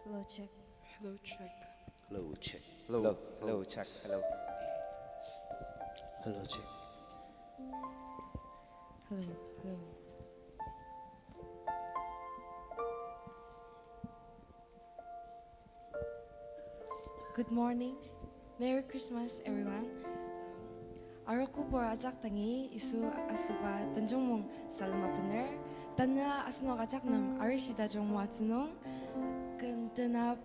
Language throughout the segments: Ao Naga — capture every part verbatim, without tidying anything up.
Hello, check. Hello, check. Hello, check. Hello, hello, check. Hello. Hello, check. Hello. Hello, hello. Good morning. Merry Christmas, everyone. Arogo pur ajak dangi Yisu asüba benjongmung salem abener. Tanü asenok ajak nem arishi tajung moatsü nung, ken tenap,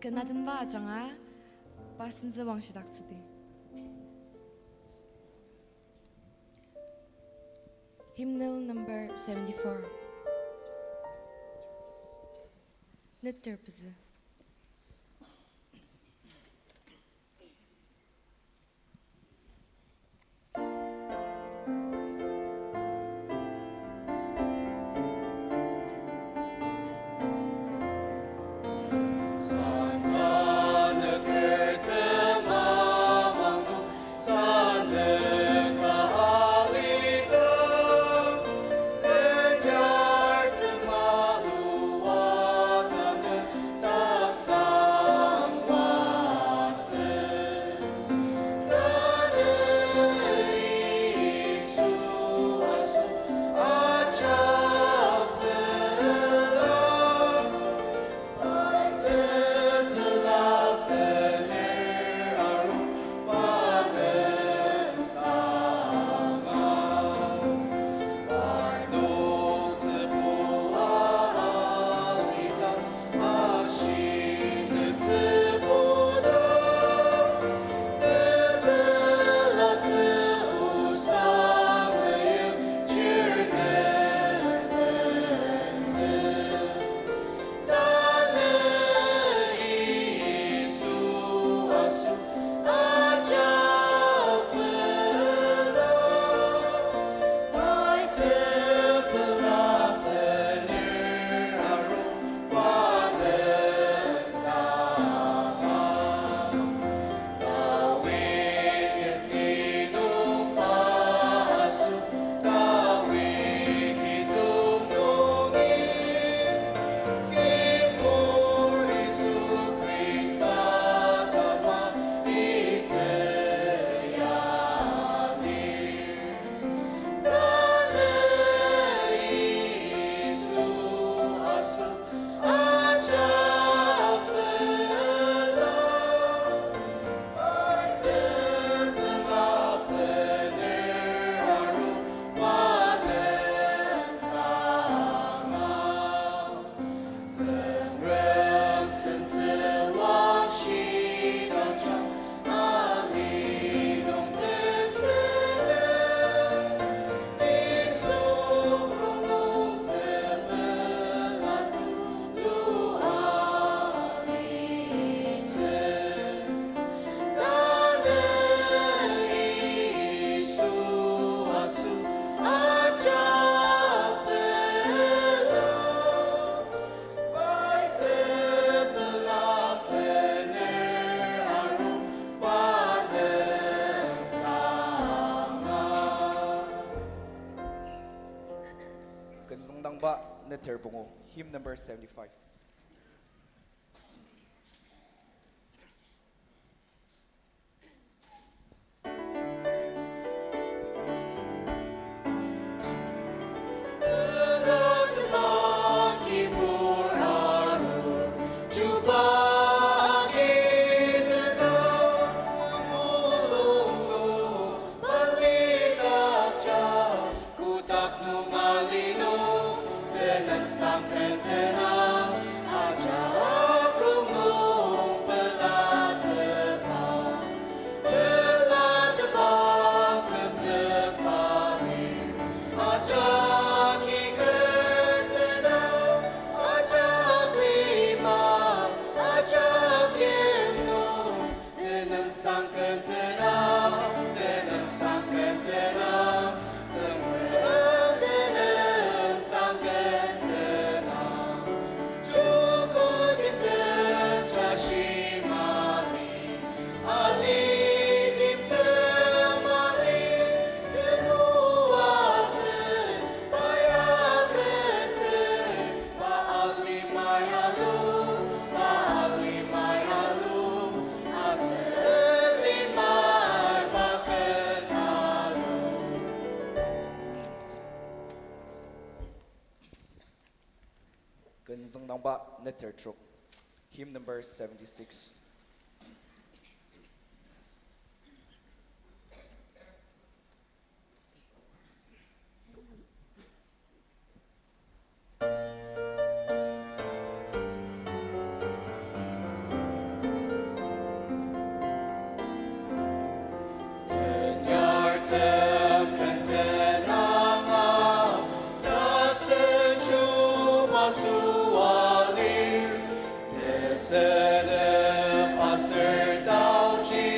ken atenba ajanga, pa sentsü wangshidaktsüdi. Hymnal number seventy-four. Neter pezü. Ken züngdangba neter pungu, hymn number seventy-five. Ken züngdangba neter trok. Hymn number seventy-six. Tenyartem ken tenanga, tasen chuba süa lir, tesenep aser taochi,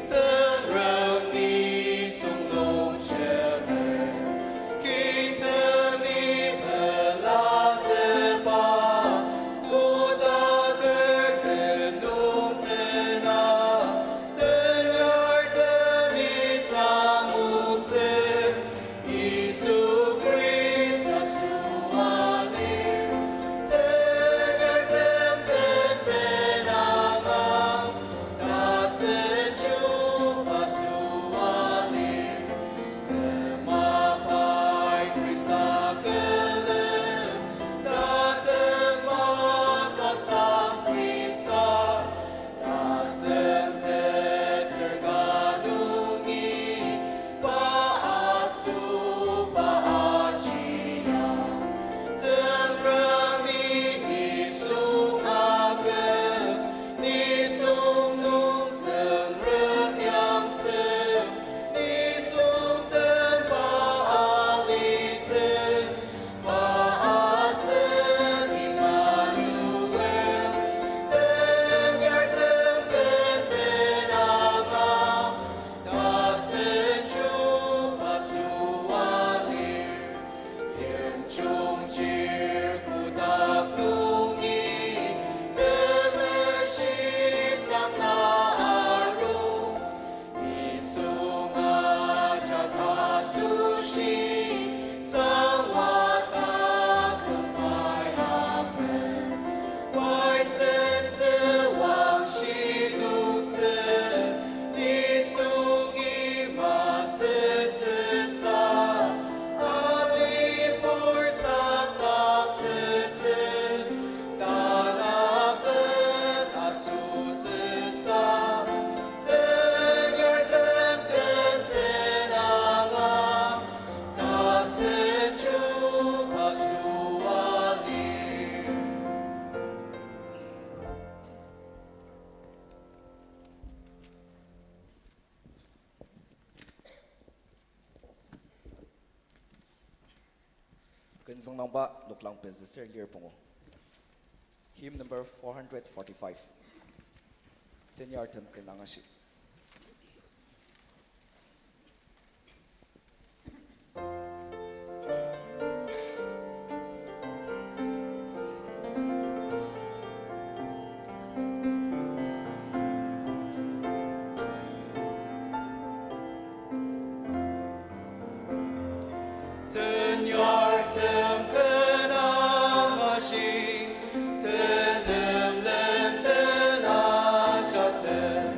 Tsüngrem nisung nung jemer. Kingtemi pelatepa, kotaker ken nung tena, tenyartemi samoktsür, Yisu Khrista süa lir, tenyartem ken tenanga, tasen chuba süa lir, tema pai Khrista külem, tatema kasang Khrista, tasen tetsür ka nungi, pa asüba ajia. Tsüngremi nisung aküm, nisung nung Tsüngrem yangsen, nisung temba alitsü, pa asen Emmanuel, tenyartem ken tenanga, tasen chuba süa lir, yimjung chir kotak nungi, temeshi sangna aru, nisung ajak asoshi, sangwa taküm pai apen, pai sentsü wangshi toktsü, nisungi masütsüsa, alipur saktaktsütsü, tanaben asotsüsa, tenyartem ken tenanga, tasen chuba süa lir. Ken züngdangba noklang pezü ser lir pungu. Hymn number four hundred forty-five. Tenyartem ken angashi. Tenyartem ken angashi, tenemlen tenajatlen,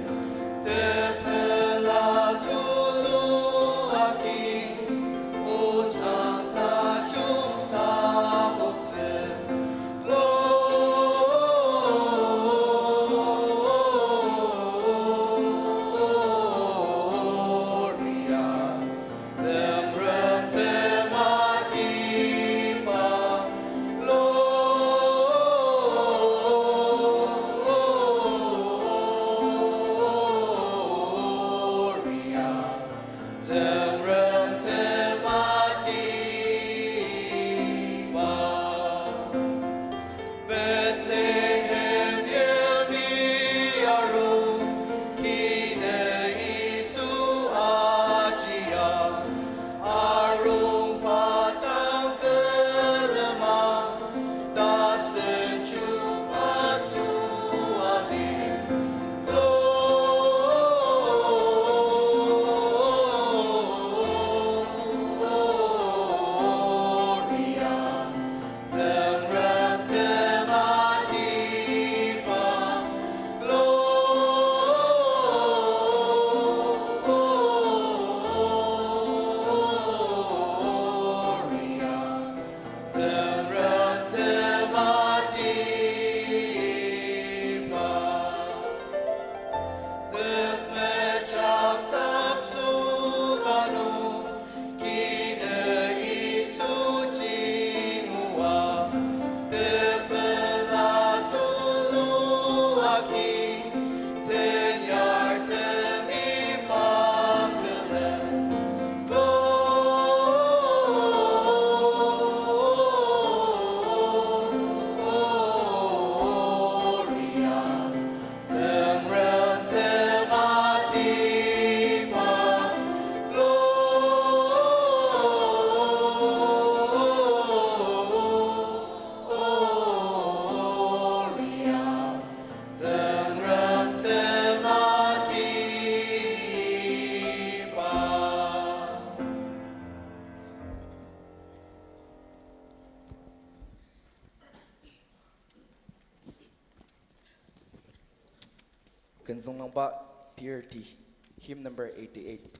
Künzüng langba tirti, hymn number eighty-eight.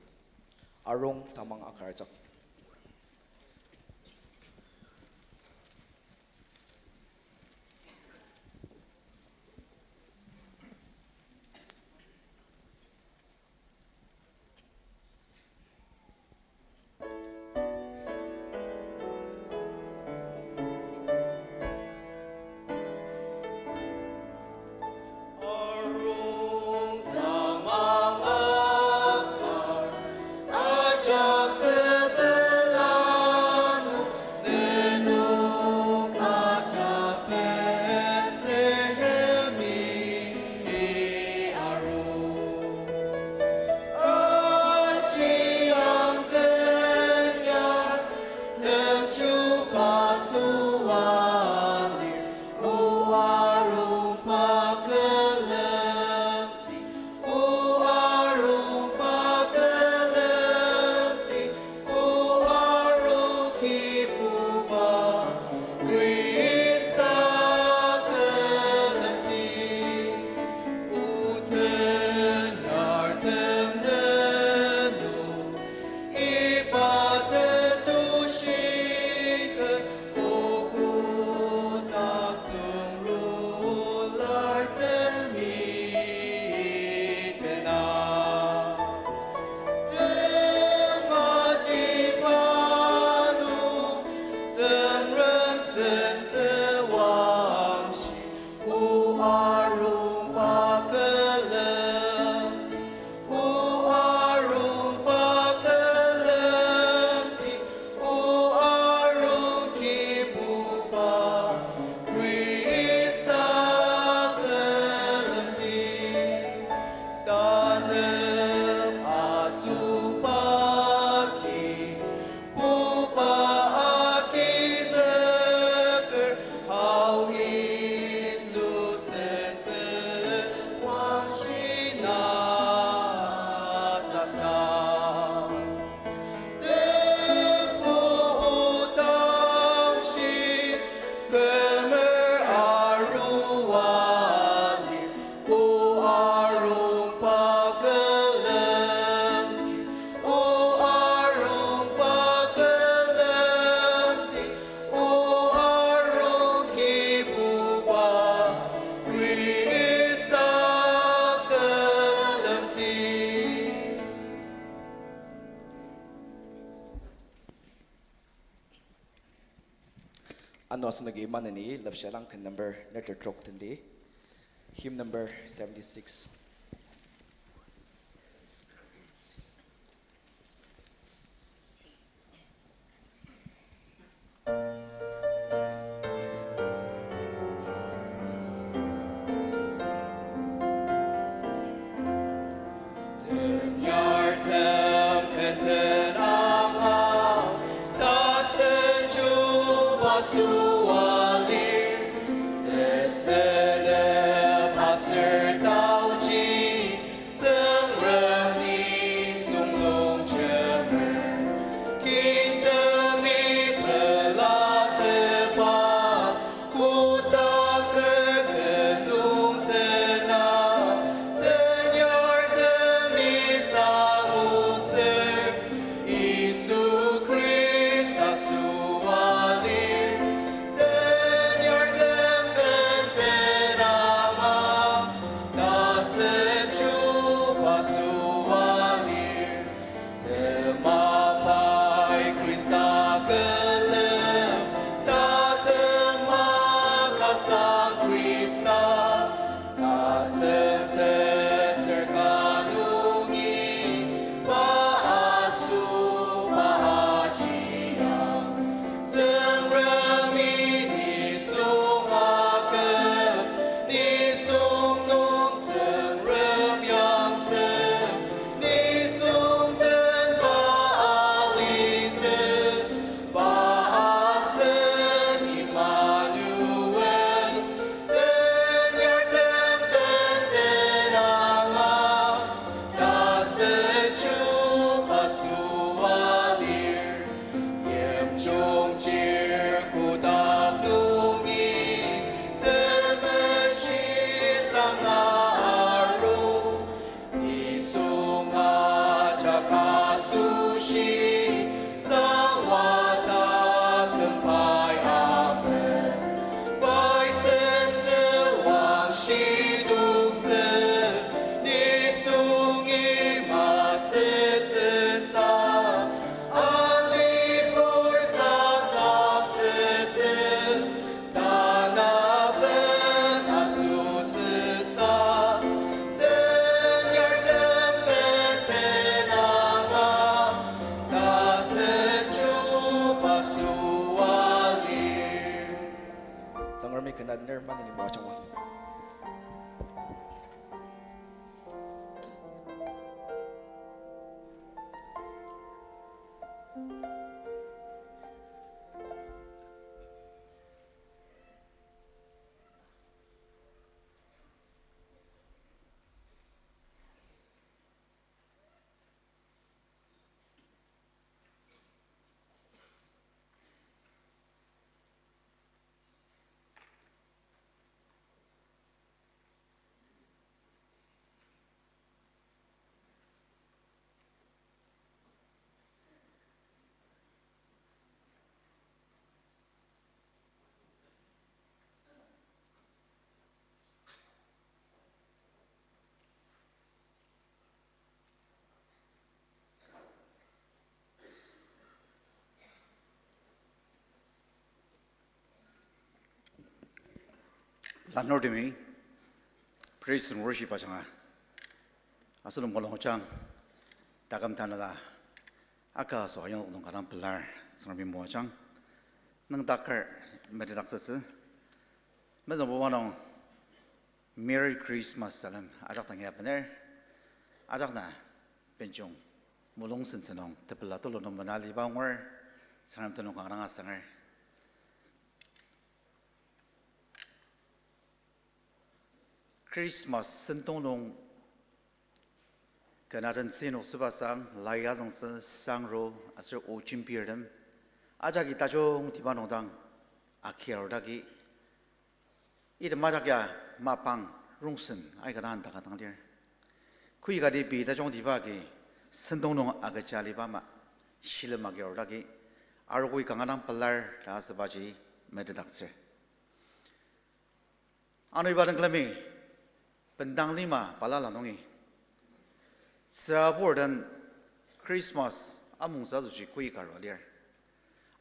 Arung tamang akarjak. Arung tamang akar, ajak tepela nung, nenok ajak Bethlehemi arung. Aji ang tenyar, temjuba süa lir, O arungba külemdi, O arungba külemdi, O arung Kibuba, Khrista külemdi. O tenyartem nenok iba tetushi ken, O kotak tsüngrulartemi tena. Tematiba nung Tsüngrem sentsü wangshi, O arungba külemdi, O arungba külemdi, O arung Kibuba, Khrista külemdi. Tanep asüba ki, puba agizüker, Ao Yisu sentsü wangshi na sasa. Tepok otangshi kümer arua lir, O arungba külemdi, O arungba külemdi, O arung Kibuba, Khrista külemdi. Ano asenoki maneni lepsha lang ken number neter trok tendi. Hymn number seventy-six. Tenyartem kenten anga, tasen chuba süa lir, tesünep aser taochi, Tsüngrem nisung nung jemer, kintemi pelatepa, kotaker ken nung tena, tenyartemi sangoktsür, Yisu Khrista süa lir, tenyartem kenten anga, tasen chuba süa lir. Tema pai Khrista külem, tatema kasa Khrista, tasen tetsür ka nungi, pa asüba ajiang. Tsüngremi nisung aküm, nisung nung Tsüngrem yangsen, nisung tenba alitsü, pa asen Emmanuel, tenyartem kenten anga, tasen chuba süa lir. Yimjung chir kotak nungi, temeshi sanga aru, Kena ner maneni moajangma. Lanurtemi praise and worship ajanga asenok mulungjang, taküm tanela aka so ayongnok nung kanga pelar Tsüngremi moajang. Nüngdaker metetdaktsütsü. Mezüngbuba nung Merry Christmas salem ajak dang ya bener. Ajak na benjung mulung sentsü nung tepela tulu nung mena aliba angur, Tsüngrem tenüng kanga dang asanger. Christmas sentong nung kena den tsünok süba sang, lai azüngtsü, sangro, aser o jembirtem ajaki tajungtiba nung dang aki arudaki, item ajak ya mapang rongsen aika dang andaka dang lir. Koikati pei tajungtiba agi sentong nung agüja aliba ama shilem agi arudaki, arogoi kanga dang pelar ta asübaji metetdaktsür. Ano iba den külemi bendang lima balala nungi tsürabur den Christmas amongtsü asoshi koi ka arua lir.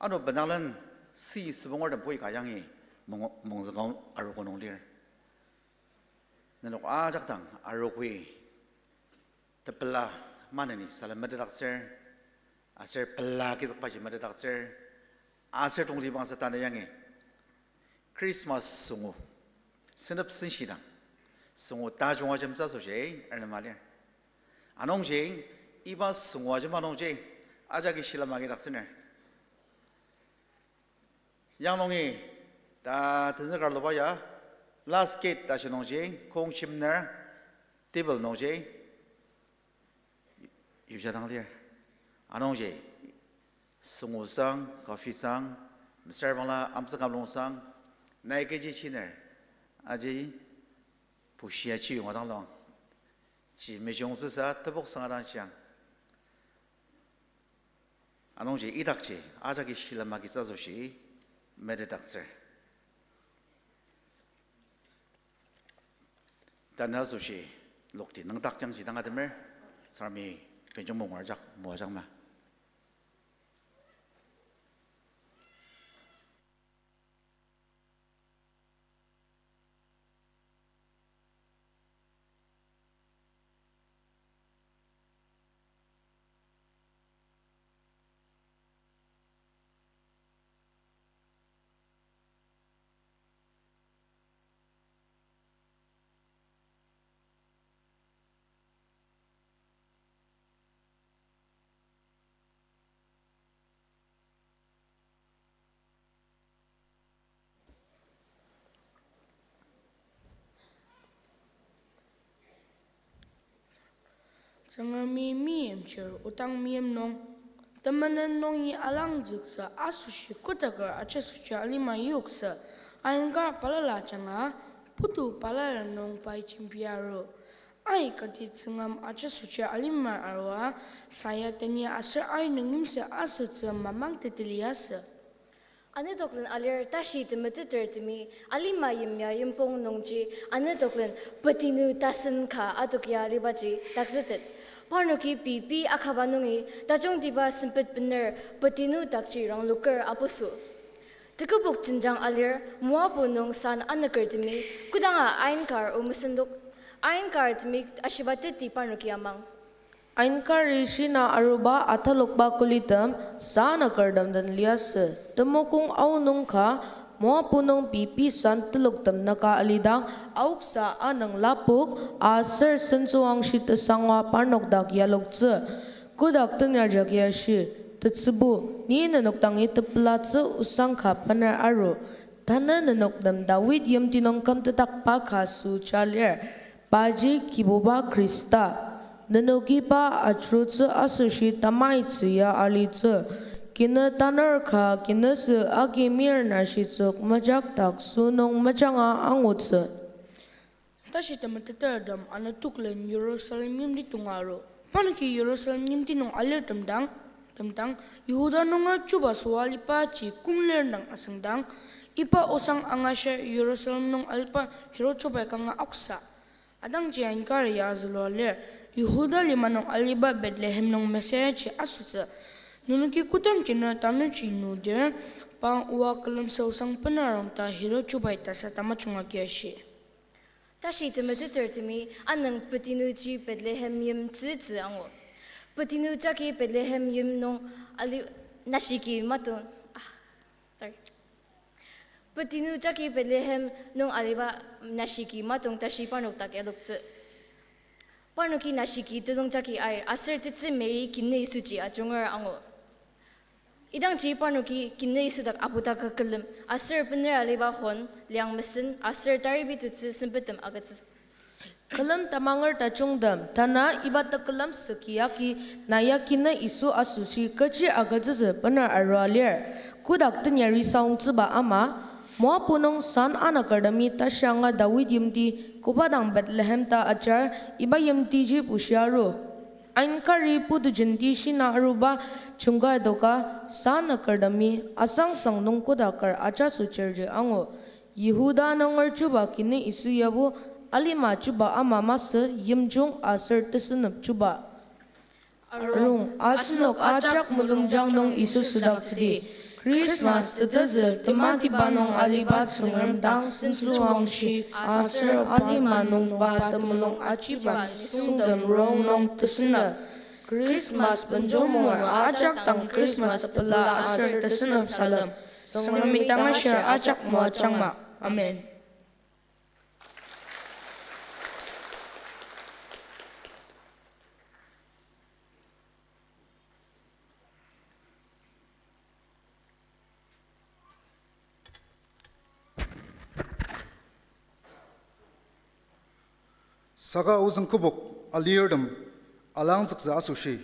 Ano bendanglen si sübongertem koi ka yangi mong-, mongzüka arogo nung lir. Nenok ajak dang arogoi tepela maneni salem metetdaktsür, aser pela kizükbaji metetdaktsür, aser tongtibangtsü tanü yangi Christmas süngu, senep senshidang, süngu tajung ajemtsü asoshi ernem alir. Anungji, iba süngu ajema nungji ajaki shilem agidaktsüner. Yang nungi ta tenzüker aluba ya, last gate tashi nungji, kong shimner, table nungji yuja dang lir. Anungji, süngu sang, coffee sang, mesüra bangla amtsü kamlung sang, nai kechi chiner, aji pushia chiyonga dang long, ji mejungtsüsa tepok sanga dang shiang. Anungji idakji ajaki shilem agitsü asoshi metetdaktsür. Tanü asoshi lokti nüngdak yangji dang atemer, Tsüngremi benjong mungar ajak moajangma. Tsüngremi meimchir odang meim nung, temenen nungi alangzüktsü asoshi kotaker ajesuji alima yoktsü, ain kar balala ajanga, putu balala nung pai jembia aru. Aikati Tsüngrem ajesuji alimar arua, saya teni aser ai nung yimsü asütsü mamang teteliasü. Anitoklen alir tashi temetetertemi alima yimya yimpong nungji anitoklen petinu tasen ka atokya alibaji takzütet. Parnoki pei pei akaba nungi tajungtiba sempet bener petinu dakji rangloker apusü. Tekübok jenjang alir Moabu nung san anükertemi kodanga ain kar o mesendok, ain kartemi ashiba teti parnoki amang. Ain kari shina aruba atalokba kulitem sanükertem den liasü, temokong aonung ka Moapu nung pei pei san teloktem naka alidang, aoksa anüng lapok, aser sensoang shi tesangwa parnok dak yaloktsü. Kotak tenya jagi ashi, tetsübu, ni nenok dangi tepelatsü osang ka bener aru. Tanü nenok nem Dawid yimti nung kümtetdakba ka süja lir. Paji Kibuba Khrista. Nenoki pa ajurutsü asoshi tamaitsü ya alitsü. Kinü tanur ka kinüsü agi mir nashitsük mejakdak sünung mejanga angutsü. Tashi temetetertem ana toklen Jerusalem yimti tonga aru. Parnoki Jerusalem yimti nung alir temdang, temdang, Yihuda nunger chuba süa alibaji konglir dang asüngdang, iba osang angashir Jerusalem nung aliba Herod chubai kanga aoksa. Idangji ainkar ya zülua lir, Yihuda lima nung aliba Bethlehem nung Messiahji asotsü. Nenoki kodang kinü tanurji nudir, pa oa külemsü osang bener arung ta Herod chubai tasa tamajung agi ashi. Tashi temetetertemi anüng petinuji Bethlehem yim tsütsü angu. Petinu jagi Bethlehem yim nung ali-, nashiki matong, ah, sorry. Petinu jagi Bethlehem nung aliba nashiki matong tashi parnok dak yaloktsü. Parnoki nashiki tenüng jagi ai, aser tetsü Mary kinü Yisuji ajunger angu. Idangji parnoki kinü Yisu dak apudak külem, aser bener aliba hon, liang mesen, aser taribi tutsü sempettem agütsü. Külem tamanger tajungtem, tanü iba tekülem süki agi, na ya kinü Yisu asoshi kechi agütsütsü bener arua lir. Kotak tenyari saongtsüba ama, Moapu nung san anakertemi tashi anga Dawid yimti, koba dang Bethlehem ta ajar, iba yimtiji bushia aru. Ainkari putu jenti shina aruba chungka doka, san anakertemi asangsang nung kotaker ajaso chirji angu. Yihuda nunger chuba kinü Yisu yabo, alima chuba ama masü, yimjung aser tesünep chuba. Arung, asenok ajak mulungjang nung Yisu südaktsüdi. Christmas tetezü tematiba nung aliba Tsüngrem dang sensoangshi aser alima nung pa temulung achiba nisungtem rongnung tesünep. Christmas benjongmonger ajak dang Christmas tepela aser tesünep salem. Tsüngremi tangashir ajak moajangma. Amen. Saka ozüng kübok alirtem alangzüktsü asoshi,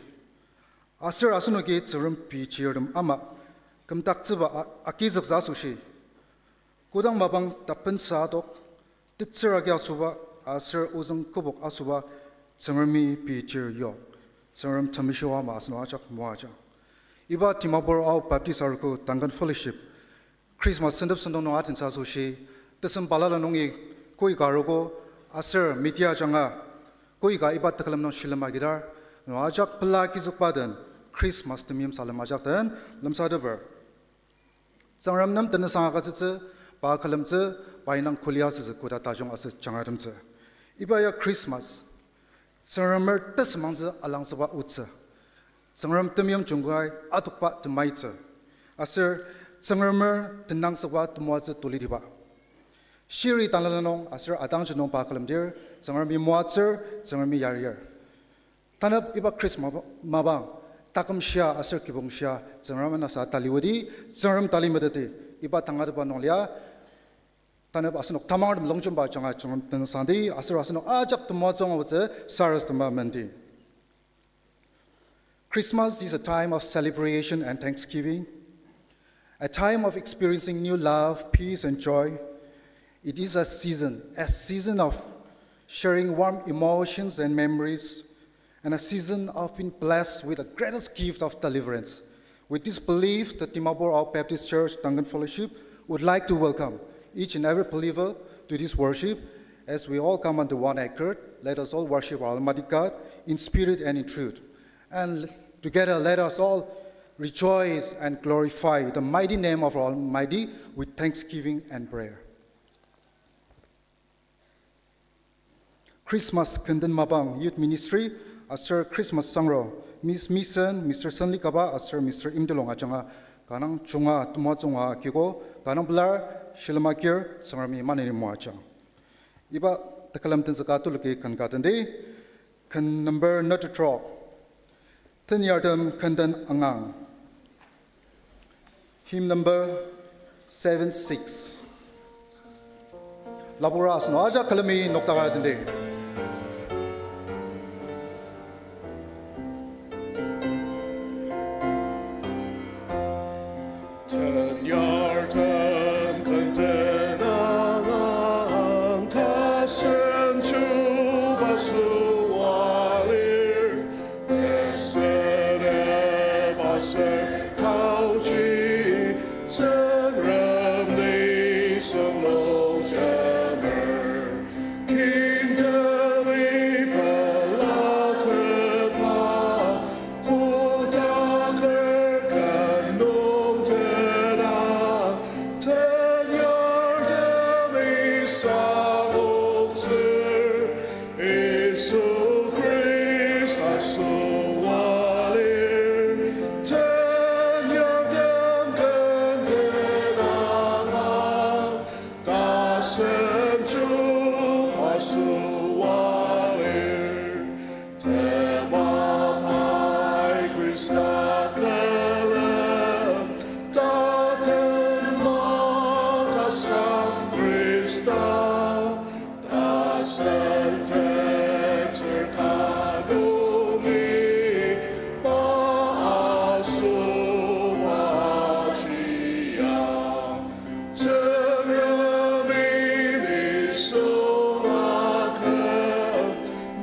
aser asenoki Tsüngrem pei chirtem ama kümdaktsüba a-, agizüktsü asoshi, kodang mapang tapensa adok, tetsür agi asüba, aser ozüng kübok asüba, Tsüngremi pei chir yok. Tsüngrem temeshiba ama asenok ajak moajang. Iba Dimapur Ao Baptist Arogo Duncan Fellowship Christmas sentep sentong nung atentsü asoshi, tesem balala nungi koika arogo aser media ajanga koika iba tekülem nung shilem agidar, nung ajak pela agizükba den Christmas temeim salem ajak den lemsateper. Tsüngrem nem tenüngsang agütsütsü, pa külemtsü, pa indang kuli asütsü koda tajung aser jangratemtsü. Iba ya Christmas, Tsüngremer tesümangtsü alangzükba otsü. Tsüngrem temeim jungkai adokba temaitsü. Aser Tsüngremer tenangzükba temoatsü tolitiba. Shiri tanela nung aser atangji nung pa külemdir, Tsüngremi moatsür, Tsüngremi yarir. Tanep iba Christmas mapang, taküm shia aser kibong shia, Tsüngrem anasa taliwedi, Tsüngrem tali meteti, iba tangatetba nung lia, tanep asenok tamangertem longjemba ajanga Tsüngrem tenüngsangdi, aser asenok ajak temoatsü angutsü sarasadema mendi. Christmas is a time of celebration and thanksgiving, a time of experiencing new love, peace, and joy. It is a season, a season of sharing warm emotions and memories, and a season of being blessed with the greatest gift of deliverance. With this belief, the Dimapur Ao Baptist Church Duncan Fellowship would like to welcome each and every believer to this worship. As we all come under one accord, let us all worship our Almighty God in spirit and in truth. And together, let us all rejoice and glorify the mighty name of our Almighty with thanksgiving and prayer. Christmas kenden mapang Youth Ministry aser Christmas sangro, Miss Misen, Mister Senlikaba aser Mister Imdulong ajanga Kanga junga temoatsü ngua agiko, kanga pelar shilem agir Tsüngremi maneni moajang. Iba tekülem tenzüka tuluki ken ka tendi, ken number nü tetrok. Tenyartem kenten angang. Hymn number seven six. Lapokra asenok ajak külemi nokdaka tendi. Tenyartem kenten angang, tasen Chuba süa lir, tesünep aser taoji, Tsüngrem nisung nung jemer. Kingdomi pelatepba, kodaker ken nung tena, tenyartemi sangoktsür, Yisu Khrista süa lir, tenyartem kenten angang, tasen Chuba süa lir. Tema pai Khrista külem, tatem makasang Khrista, tasen tetsür ka nungi pa asüba jia. Tsüngremi nisung aküm,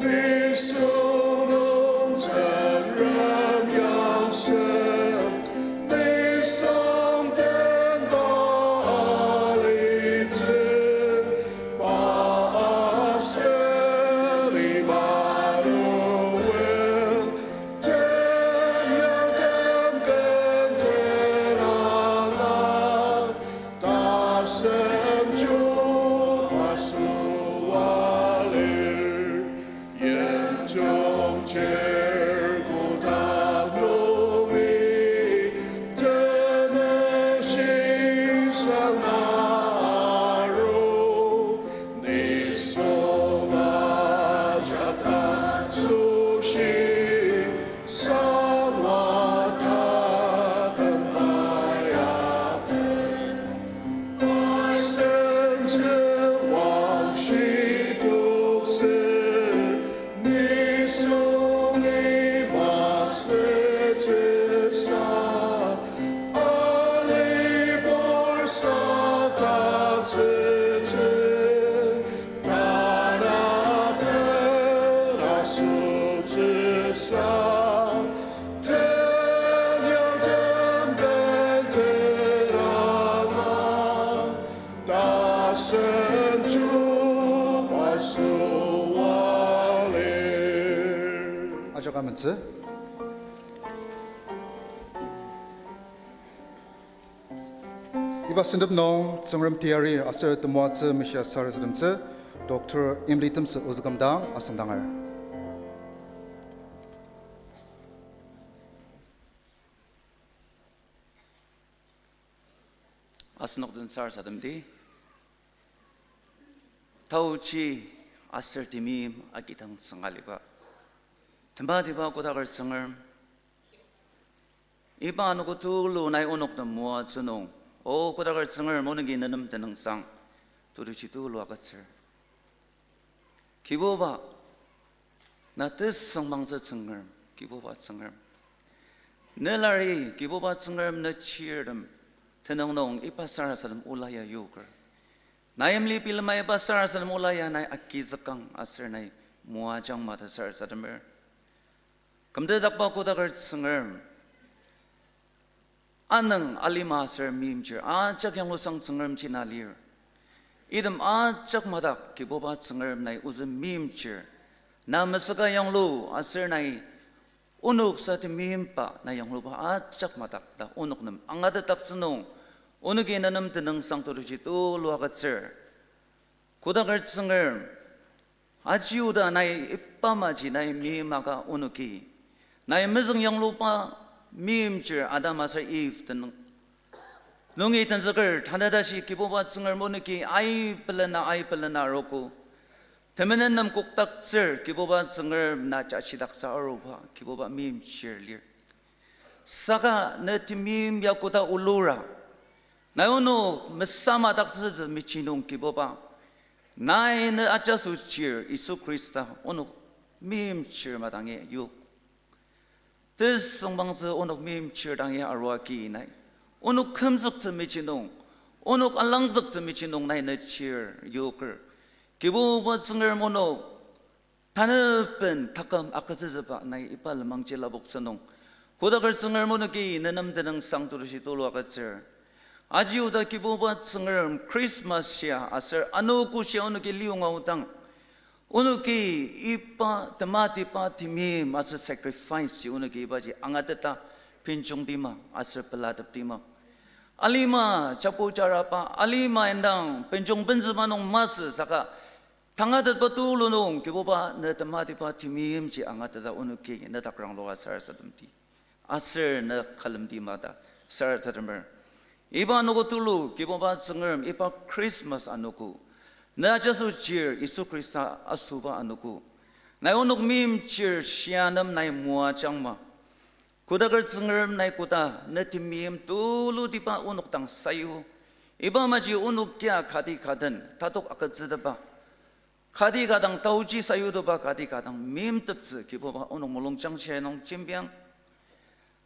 nisung nung Tsüngrem yangsen, nisung tenba alitsü, pa asel Emmanuel, tenyartem kenten angang, tasen Chuba süa lir. Yimjung chir kotak nungi temeshi sang aru, nisung ajak asoshi, sangwa taküm pai apen. Tasen tsüwangshi toktsü, nisungi masütsüsa, alibur saktaktsütsü, tanaben asotsüsa, tenyartem kenten angang, tasen Chuba süa lir. Ajak amentsü. Iba sentep nung Tsüngrem teyari aser temoatsü meshia sarasademtsü Doctor Emily Temsü ozü kümdang asüngdanger. Asenok den sarasademdi, taochi aser temeim agidang sünga aliba, tematiba kodaker Tsüngrem, iba anogo tulu nai onok nem moatsü nung, O kodaker Tsüngrem, onoki nenem tenüngsang tutuji tulu agütsür. Kibuba, na tesüngmangtsü Tsüngrem, Kibuba Tsüngrem. Nelari Kibuba Tsüngrem, ne chirtem tenüng nung iba sarasadem ola ya yoker. Nai yimli bilema iba sarasadem ola ya nai agizükang aser nai moajang mata sarasademer. Kümtedakba kodaker Tsüngrem, anüng alima aser meimchir ajak yanglusang Tsüngremji na lir. Item ajak madak Kibuba Tsüngrem nai ozü meimchir, na mesüka yanglu aser nai onok sa temeimba na yangluba ajak madak ta onok nem angatetdaktsü nung, onoki nenem tenüngsang tutuji tulu agütsür. Kodaker Tsüngrem, aji oda nai iba maji nai meimaka onoki, nai mezüng yangluba meimchir Adam aser Eve tenüng nungi tenzüker tanü tashi Kibuba Tsüngrem onoki aibelena aibelena arogo. Temenen nem kokdaktsür Kibuba Tsüngrem na jashidaktsü aruba Kibuba meimchir lir. Saka ne temeim ya koda olura, nai onok mesamadaktsütsü mechi nung Kibuba, nai ne ajaso chir Yisu Khrista onok meimchir madangi yok. Tesüngbangtsü onok meimchir dangi arua ki nai onok kümzüktsü mechi nung, onok alangzüktsü mechi nung nai ne chir yoker. Kibuba Tsüngrem onok tanü ben taküm agütsütsüba nai iba lenmangji lapoktsü nung, kodaker Tsüngrem onoki ne nem tenüngsang tulushi tulu agütsür. Aji oda Kibuba Tsüngrem Christmas shia aser anogo shia onoki liyonga aodang, onoki iba tematiba temeim aser sacrifice ji onoki ibaji angateta benjongtima aser pelateptima. Alima chapu charaba, alima indang benjong benzüba nung masü saka tangatetba tulu nung Kibuba ne tematiba temeimji angateta onoki ne dak rangloka sarasademdi aser ne külemdi ma ta sarasademer. Iba anogo tulu Kibuba Tsüngrem iba Christmas anogo, ne ajaso chir Yisu Khrista asoba anogo, nai onok meimchir shia nem nai moajangma. Kodaker Tsüngrem nai koda ne temeim tulutiba onok dang sayu. Iba maji onok kia kati ka den tatok agütsüteba, kati ka dang taoji sayutetba, kati ka dang meimteptsü Kibuba onok mulungjangshia nung jembiang.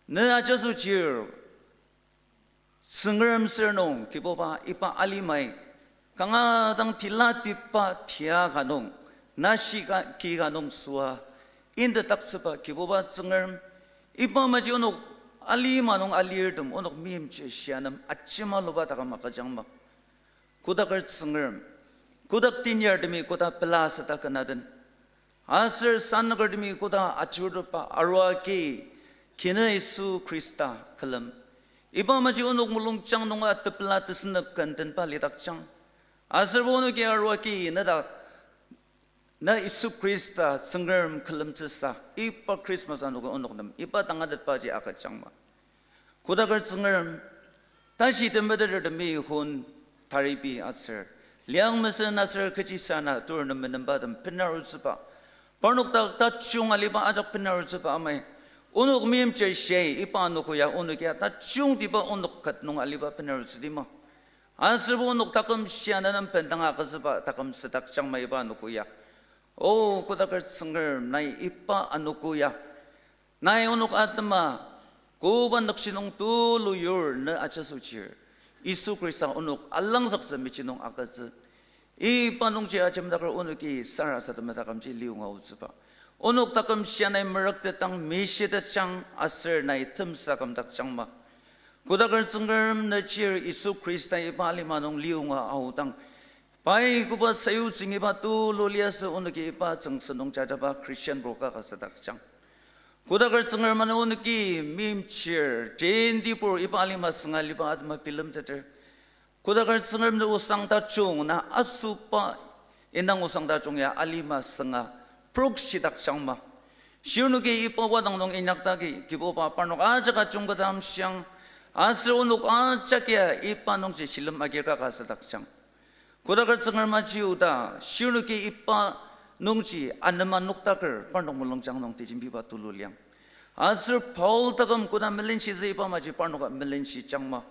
Ne ajaso chir Tsüngrem sür nung Kibuba iba alimai kanga dang tilatepba tia ka nung, nashi ka ki ka nung süa intetdaktsüba Kibuba Tsüngrem, iba maji onok alima nung alirtem onok meimchir shia nem ajemaluba taküm agüjangma. Kodaker Tsüngrem, kodak tenyartemi koda pela süda künaden, aser sanükertemi koda ajurutepba arua ki, kina Yisu Khrista külem. Iba maji onok mulungjang nunga tepela tesünep ken tenba lidakjang. Aserbo onoki arua ki ne dak, na Yisu Khrista Tsüngrem külemtsüsa iba Christmas anogo onok nem iba tangatetbaji agüjangma. Kodaker Tsüngrem, tashi temetetertemi hun taribi aser, liang mesen aser kechisana tur nem menembatem benarutsüba, parnok dak tajung aliba ajak benarutsüba amai, onok meimchir shia iba anogo ya onoki ya tajungtiba onok ket nung aliba benarutsüdi ma. Aserbo onok taküm shia na nem bendanga agütsüba taküm südakjangma iba anogo ya. O kodaker Tsüngrem, nai iba anogo ya, nai onok atema koba nükjidong tulu yur ne ajaso chir Yisu Khrista onok alangzüktsü mechi nung agütsü. Iba nungji ajemdaker onoki sarasadema takümji liyonga aotsüba, onok taküm shia nai meraktetang mishitetjang aser nai temsa kümdakjangma. Kodaker Tsüngrem, ne chir Yisu Khrista iba alima nung liyonga aodang, pai koba sayutsüngiba tulu liasü onoki iba tsüngsü nung jajaba Christianbo ka ka südakjang. Kodaker Tsüngrem, ano onoki meimchir jentibur iba alima sünga aliba atema bilemteter. Kodaker Tsüngrem, ne osang tajung, na asoba indang osang tajung ya alima sünga prokshidakjangma. Shirnoki iba wadang nung inyaktaki Kibuba parnok ajak ajungketa amshiang, aser onok ajak ya iba nungji shilem agir ka ka südakjang. Kodaker Tsüngrem, aji oda shirnoki iba nungji anema noktaker parnok mulungjang nung tejembiba tulu liang. Aser Paul taküm koda melenshitsü iba maji parnoka melenshijangma.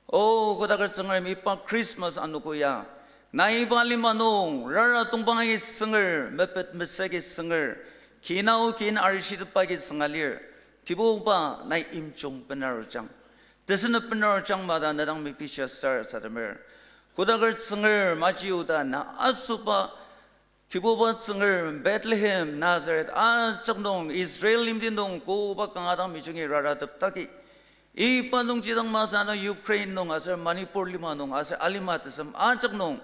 O kodaker Tsüngrem, iba Christmas anogo ya, nai iba alima nung rara tongpang agi sünger, mepet mesü agi sünger, kinao kin arishitepba agi sünga lir, Kibuba nai imjung benarujang, tesünep benarujang ma ta ne dang mepishia sarasademer. Kodaker Tsüngrem, aji oda na asoba Kibuba Tsüngrem, Bethlehem, Nazareth ajak nung, Israel yimti nung koba kanga dang mijungi rarateptaki, iba nungji dang masü na Ukraine nung aser Manipur lima nung aser alima tesem ajak nung,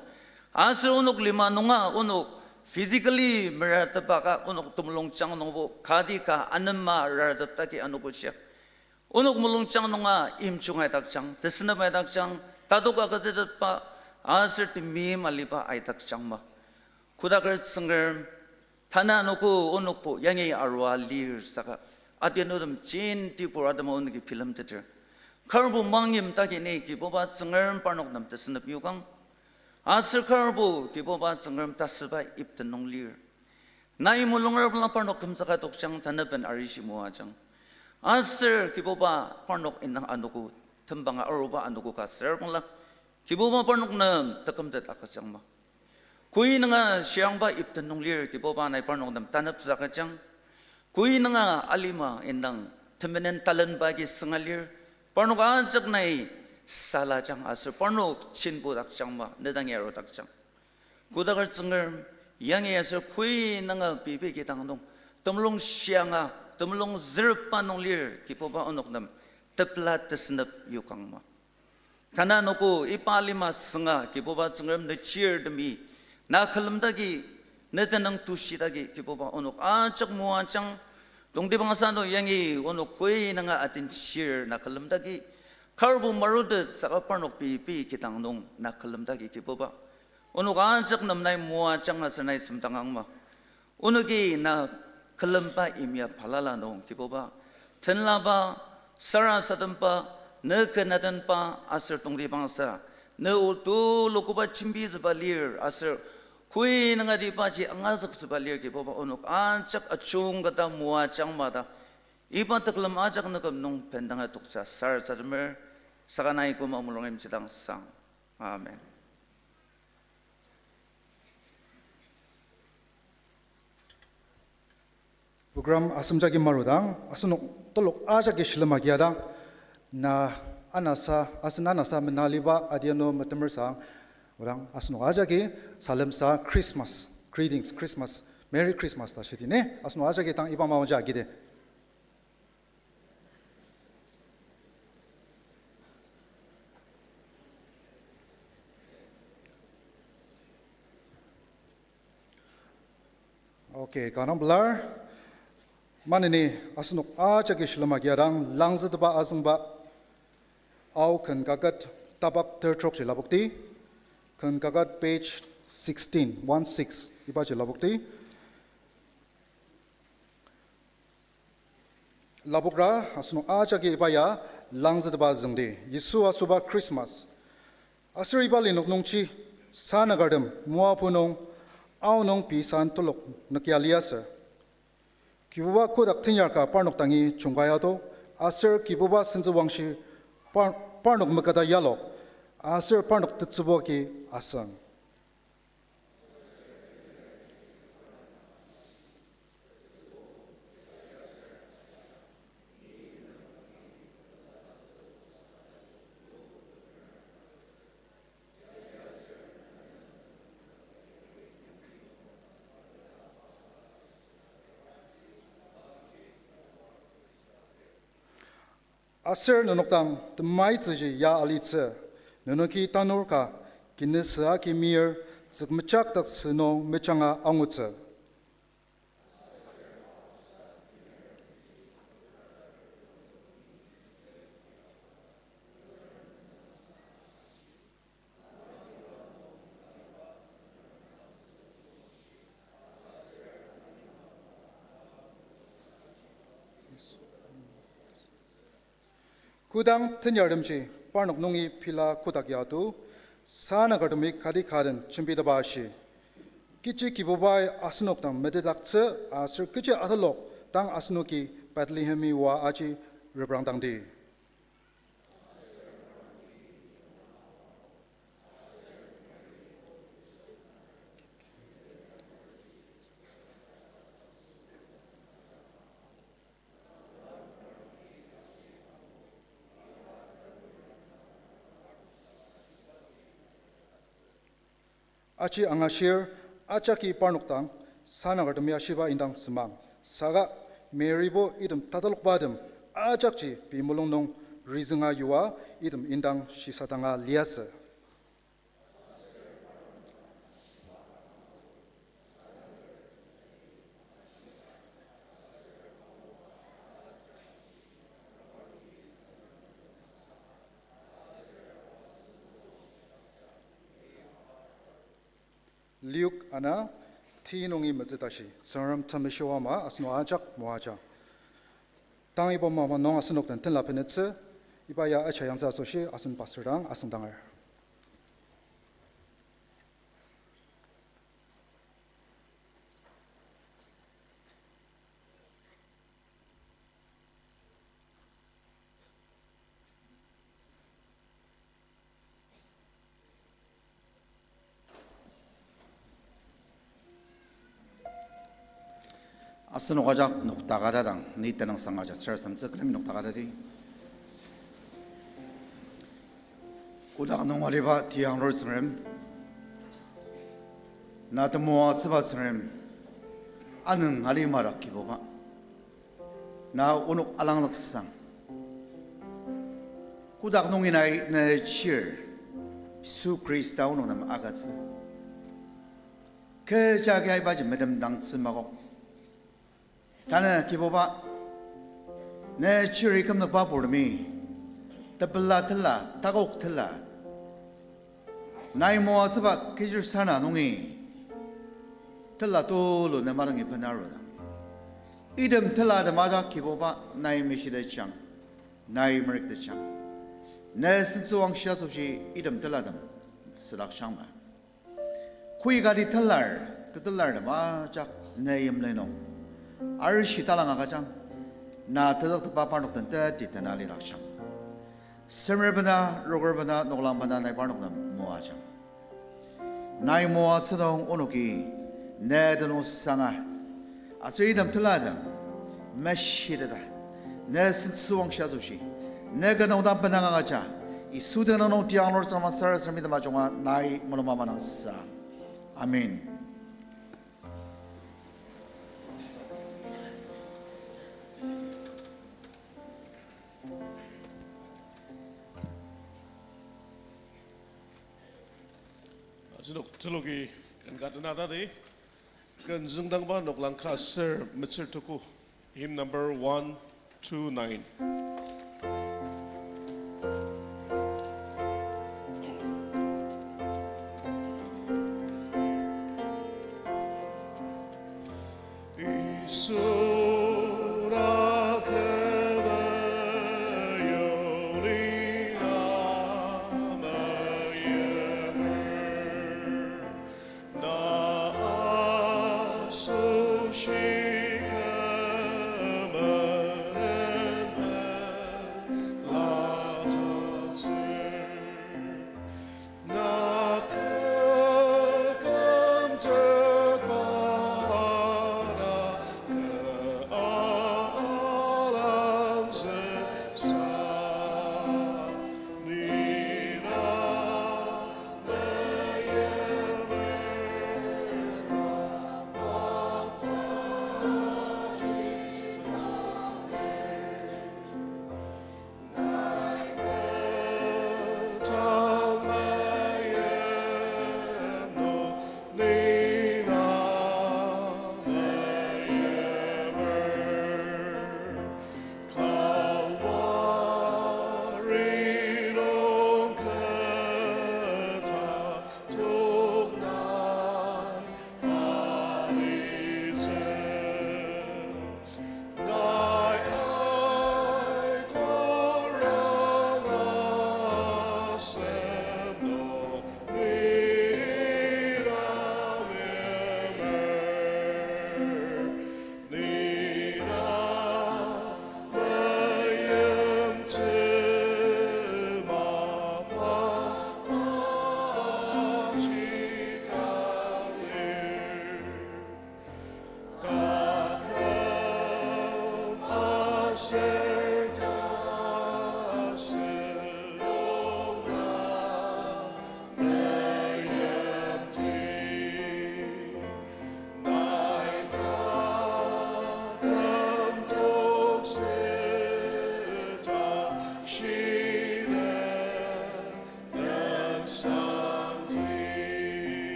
aser onok lima nunga onok physically meratepa ka onok temulungjang nungbo kati ka anema rarateptaki anogoshia onok mulungjang nunga imjung aidakjang, tesünep aidakjang, tatok agütsütetba aser temeim aliba aidakjangma. Kodaker Tsüngrem, tanü anogo onokbo yangi arua lir saka, adianutem jentibur atema onoki bilemteter. Karbo mangyim dagi ni Kibuba Tsüngrem parnok nem tesünep yokang. Aser karbo Kibuba Tsüngrem tasüba ipten nung lir. Nai mulunger bala parnok kümzüka tokjang, tanaben arishi moajang. Aser Kibuba parnok indang anogo, tembanga aruba anogo ka ser bangla, Kibuba parnok nem tekümtet agüjangma. Koi nunga shirangba ipten nung lir, Kibuba nai parnok nem taneptsü agüjang. Koi nunga alima indang temenen talenba agi sünga lir, parnok ajak nai salajang aser parnok chinbudakjangma, ne dangi arudakjang. Kodaker Tsüngrem, yangi aser koi nunga pei pei kidang nung, temulung shianga, temulung zürepba nung lir, Kibuba onok nem tepela tesünep yokangma. Tanü anogo iba lima sünga Kibuba Tsüngrem ne chirtemi, na külemdagi, ne tenüng tushidagi Kibuba onok ajak moajang, tongtibangsa ano yangi onok koi nunga adenshir na külemdagi, karbo marutet saka parnok pei pei kidang nung na külemdagi Kibuba onok ajak nem nai moajang aser nai semdangangma. Onoki na külemba imya balala nung Kibuba, tenlaba, sarasademba, ne kenatenba aser tongtibangsa, ne o tulukoba jembitsüba lir aser koi nungatibaji angazüktsüba lir Kibuba onok ajak ajungketa moajangma ta, iba tekülem ajak ne küm nung bendanga toksa sarasademer, saka nai koma mulung imjidang sang. Amen. Program asemjagi marudang, asenok telok ajaki shilem agiadang, na anasa, asen anasa menaliba adianu metemersang, odang asenok ajaki salemsa Christmas greetings, Christmas, Merry Christmas ta shitini, asenok ajaki tang iba maoja agidi. Okay, kanga pelar. Maneni asenok ajaki shilem agiadang langzüteba azüngba. Ao ken kaket tapak tertrok ji lapokti. Ken kaket page sixteen, one six, ibaji lapokti. Lapokra, asenok ajaki iba ya langzüteba züngdi, Yisu asoba Christmas. Aser iba linük nungji, sanakertem, Moapu nung, aonung pei san telok nükja liasü. Kibuba kotak tenyar ka parnok dangi jungkaya to, aser Kibuba sentsü wangshi par-, parnok meketa yalok, aser parnok tetsübu agi asüng. Aser nenok dang temaitsüji ya alitsü, nenoki tanur ka kinüsü agi mir, tsükmejak dak sünung mejanga angutsü. Kodang tenyartemji parnok nungi pila kotak ya to, sanakertemi kati ka den jembitepba ashi. Kechi Kibubai asenok dang metetdaktsü aser kechi atalok dang asenoki Bethlehemi oa aji reprangdangdi. Aji angashir, ajaki parnok dang, sanakertemi ashiba indang semang. Saka, Mary bo item tatalokbatem, ajakji pei mulung nung rizünga yua, item indang shisadanga liasü. Luke ana, ti nungi metsü tashi, Tsüngrem Temeshi ama asenok ajak moajang. Tang iba mama nung asenok den tenla penetsü, Iba ya acha yangtsü asoshi asen pastor dang asüngdanger. Asenok ajak noktakadadang, ni tenüngsang ajak sarasademtsü külemi noktakadadi. Kotak nung aliba tiyanglur Tsüngrem, na temoatsüba Tsüngrem, anüng alimadak Kibuba, na onok alanglüksang. Kotak nungi nai ne chir, Yisu Khrista onok nem agütsü. Kecha agi aibaji metemdangtsü makok. Tanü Kibuba, ne chiri kümnokba purtemi, tepela tela, takok tela, nai moatsüba kechir sana nungi, tela tulu ne madangi benarudang. Item telatem ajak Kibuba nai mishitejang, nai merüktetjang. Ne sentsüwangshi asoshi item telatem südakjangma. Kü kati telar, tetelartem ajak ne yimli nung arishi talang agüjang, na tezüktepba parnok den teti tena lidakjang. Semer bena, roker bena, noklang bena nai parnok nem moajang. Nai moatsü nung onoki ne tenüngsanga, aser item telatem meshiteta, ne sentsüwangshi asoshi, ne ka nung dang benang agüja, Yisu tenüng nung tiyanglur Tsüngrem sarasademi temajunga nai mulung ama nangsa. Amen. Asenok teloki ken ka tena tadi, ken züngdangba noklang ka ser metsür tuku, hymn number one two nine.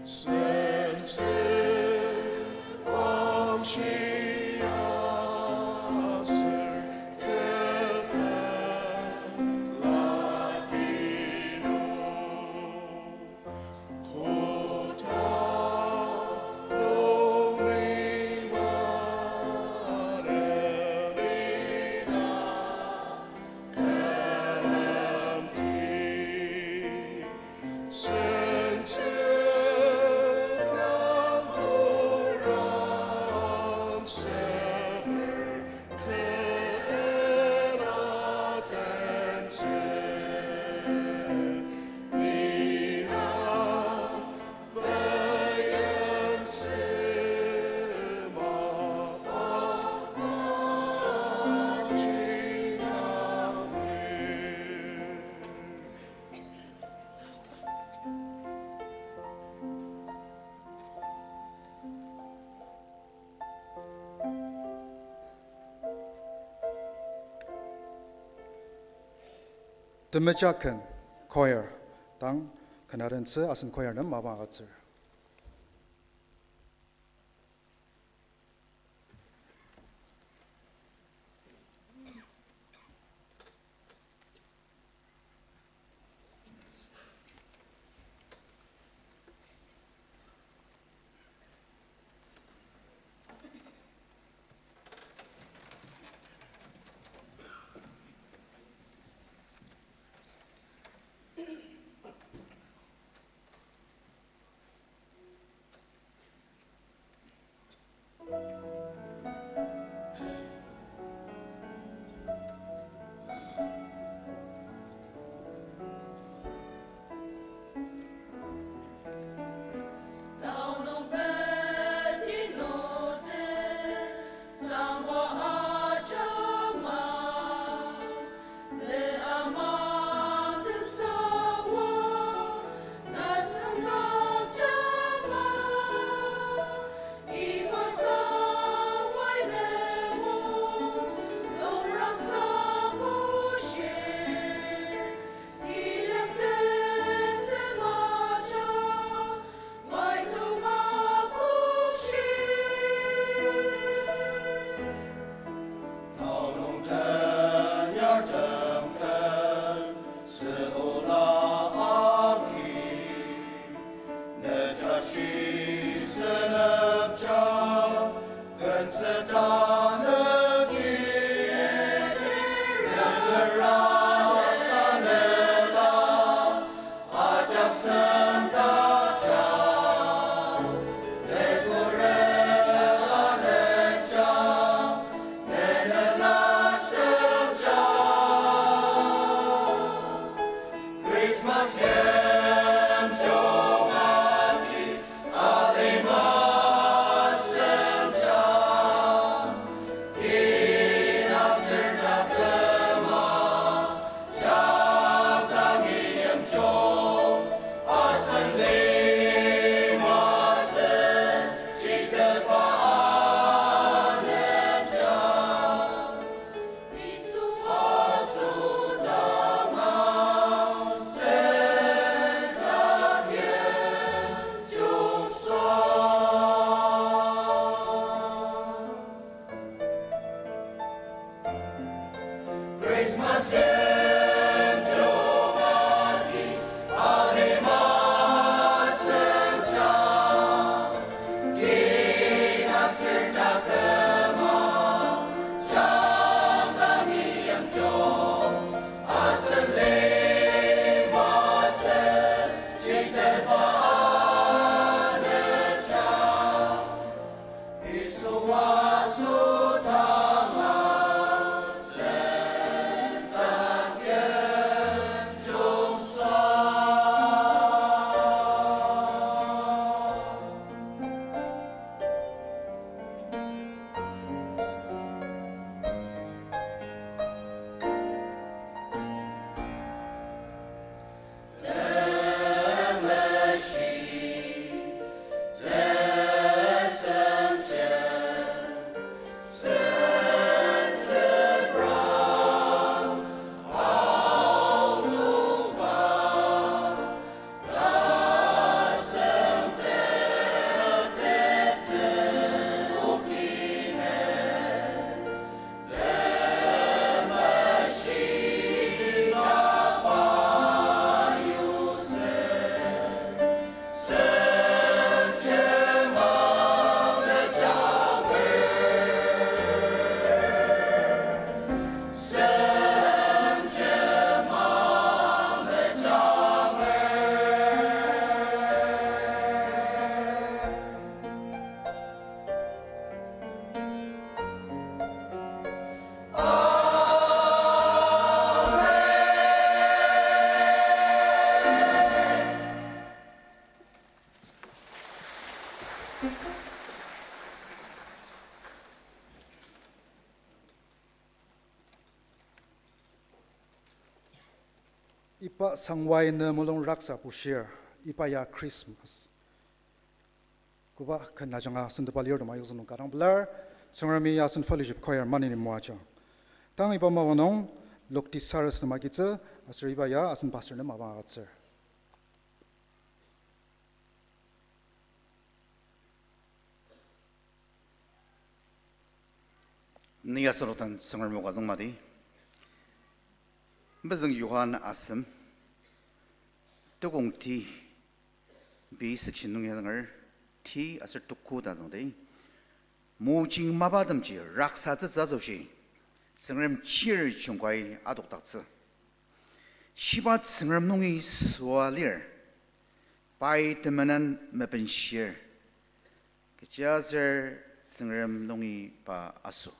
Sentsü wangshi aser tepela kinu, kota nung liwa lelina külemdi. Sentsü prang kurang semer kena tentsü, nina meyentsü mapa jidangni. Temeja ken choir dang ken adentsü asen choir nem mapa agütsür. Iba sangwai ne mulung raksa bushir, iba ya Christmas. Koba ken ajanga asen tepa lir tema yokzü nung kanga pelar, Tsüngremi asen fellowship choir maneni moajang. Tang iba mapa nung, Lokti Cyrus nem agitsü, aser iba ya asen pastor nem mapa agütsür. Ni asenok den Tsüngrem o ka züngmadi. Mezüng Johan asem, tukong ti, B section nung ya zünger, ti aser tuko ta züngdi. Mojing mapatemji raksatsütsü asoshi, Tsüngrem chir jungkai adokdaktsü. Shiba Tsüngrem nungi süa lir, pai temenen mebenshir, kechiaser Tsüngrem nungi pa aso.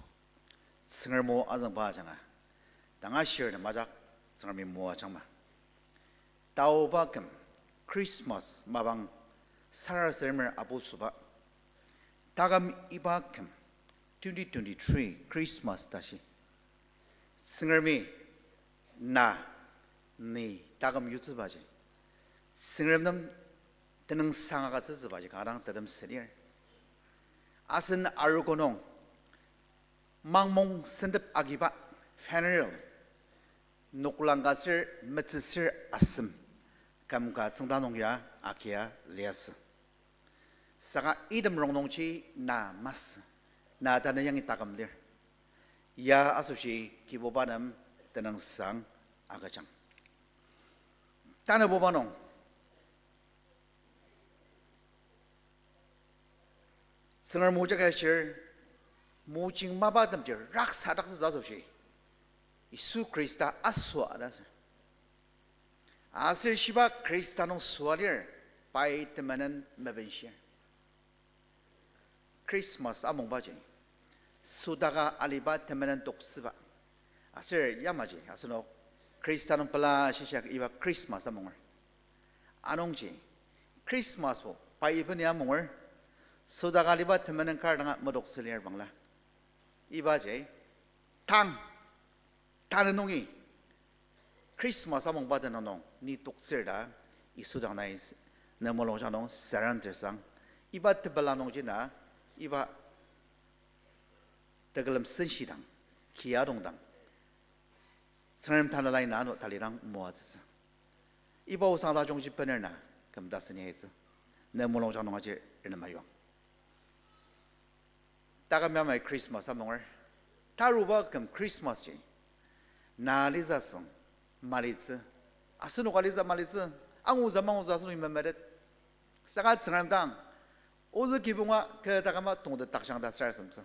Tsüngrem o azüngba ajanga, tanga shir nem ajak Tsüngremi moajangma. Taoba küm Christmas mapang sarasademer apu süba. Taküm iba küm twenty twenty-three Christmas tashi, Tsüngremi na, ni taküm yutsübaji, Tsüngrem nem tenüngsang agütsütsübaji kanga dang tetemsü lir. Asen arogo nung mangmong sentep agiba funeral, noklang ka ser metsüsür asem, küm ka tsüngda nung ya agia liasü. Saka item rongnungji na masü, na tanü yangi taküm lir. Ya asoshi Kibuba nem tenüngsang agüjang. Tanabuba nung Tsüngrem o jagi ashir, mojing mapatemji raksadaktsütsü asoshi, Yisu Khrista asüa ta sür. Aser shiba Khrista nung süa lir, pai temenen mebenshir. Christmas amungbaji, sodaka aliba temenen toktsüba. Aser yamaji asenok Khrista nung pela shishia iba Christmas amunger. Anungji, Christmas o pai beni amunger, sodaka aliba temenen kar danga metoktsü lir bangla. Ibaji, tang, tanü nungi Christmas amungba tenüng nung ni toktsür ta, Yisu dang nai s-, ne mulungjang nung surrender sang, iba tepela nungji na, iba tekülem senshidang, kia dongdang, Tsüngrem tanelai na ano talidang moatsütsü. Iba osang tajungji bener na, küm ta seni aitsü. Ne mulungjang nung aji renem ayuang. Taküm yamai Christmas amunger. Taruba küm Christmas ji, na alitsü asüng malitsü, asenok alitsü malitsü, angutsü mangutsü asenoki memetet. Saka Tsüngrem dang, ozü kibonga kü taküma tongtet takjang ta sarasademtsü.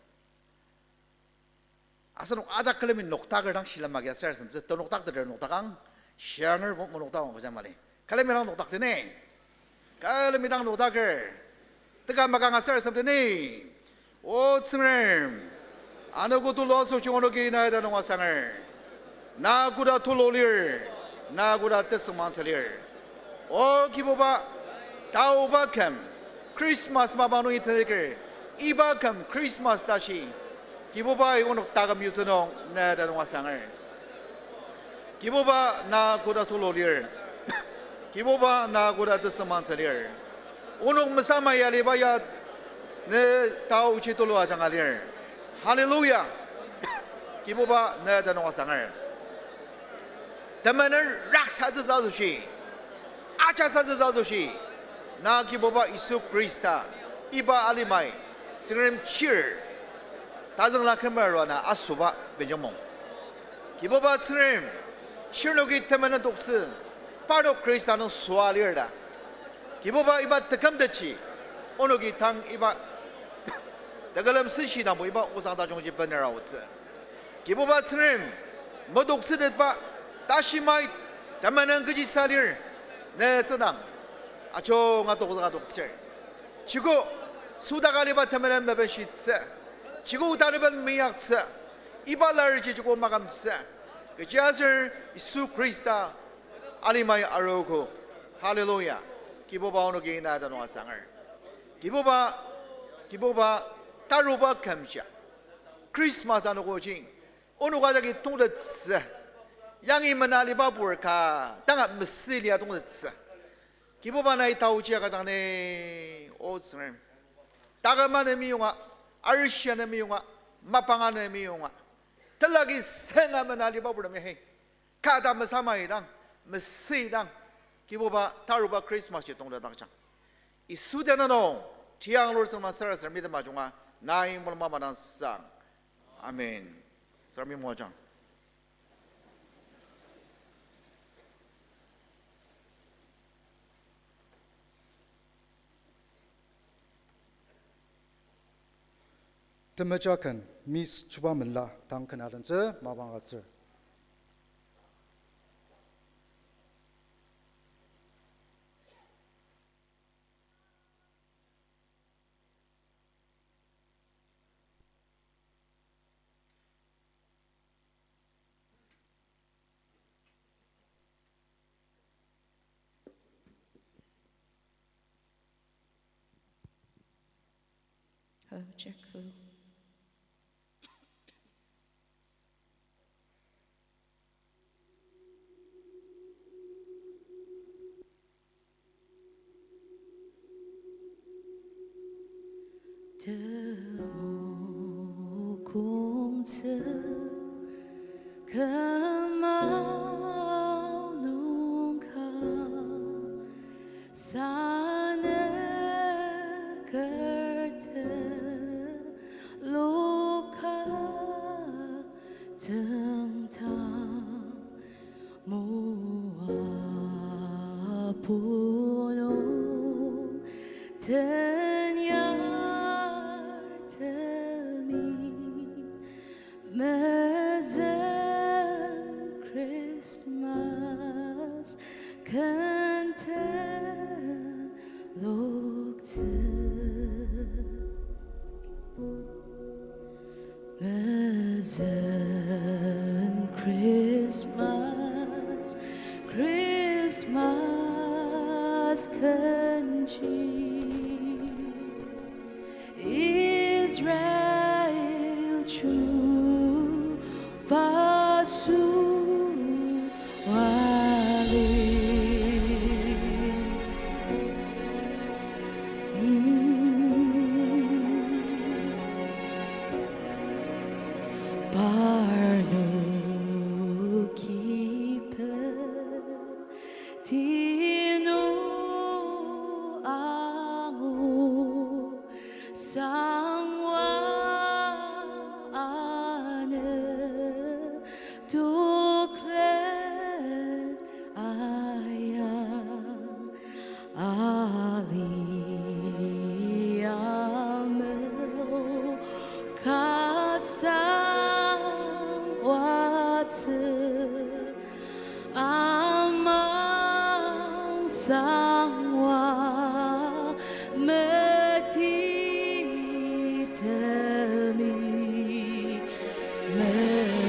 Asenok ajak külemi noktaker dang shilem agi sarasademtsü, tenoktakteter noktakang, shianger bo menoktakang kecha mali. Külemi dang noktakdi ni. Külemi dang noktaker. Teka makang asarasademdi ni. O Tsüngrem, anogo tulu asoshi onoki na ita nung asanger. Na koda tulu lir, na koda tesüngmangtsü lir. O Kibuba, taoba küm Christmas mapa nungi tenzüker, iba küm Christmas tashi, Kibubai onok taküm yutsü nung na ita nung asanger. Kibuba na koda tulu lir. Kibuba na koda tesüngmangtsü lir. Onok mesama ya aliba ya ne taoji tulu ajanga lir. Hallelujah. Kibuba na ita nung asanger. Temenen raksatsütsü asoshi, ajasatsütsü asoshi, na Kibuba Yisu Khrista, iba alimai, Tsüngrem chir, tazüngla kümer arua na asoba benjongmong. Kibuba Tsüngrem, shirnoki temenen toktsü, parnok Khrista nung süa lir ta. Kibuba iba tekümtetji, onoki tang iba tekülem senshi dangbo iba osang tajungji bener aotsü. Kibuba Tsüngrem, metoktsütetba, tashimai, temenen kechisa lir, ne tsüngdang, ajunga tokzüka toktsür. Chiko, sodaka aliba temenen mebenshitsü. Chiko taneben meyaktsü. Iba larji chiko makümtsü. Kechiaser Yisu Khrista alimai arogo. Hallelujah. Kibuba onoki na ita nung asanger. Kibuba, Kibuba, taruba kümjia Christmas anogoji, onok ajaki tongtettsü, yangi mena aliba pur ka, tanga mesüi lia tongtettsü. Kibuba nai taoji agüjang ni, O Tsüngrem. Taküm anü meyonga, arishi anü meyonga, mapang anü meyonga, telaki senga mena aliba purtem ya he, kata mesamaidang, mesüidang, Kibuba taruba Christmas ji tongtetdakjang. Yisu tenüng nung, tiang lur tsüngma sarasadem mitem ajunga, nai mulung mamadang sang. Amen. Sarasadem moajang. Temeja ken Miss Chubamenla dang ken alentsü mapang agütsür. Hello, check, hello. Temokongtsü kümau nung ka, sanükerte loka tengtang, moa punung tenyartemi, mezen Christmas kenten loktsü. Mezen Christmas, Christmas kenji, Israel chubasu wali. Parnoki pe tinu angu sangwa anü tuklen aya ali amel kasang watsü amang sangwa metitemi.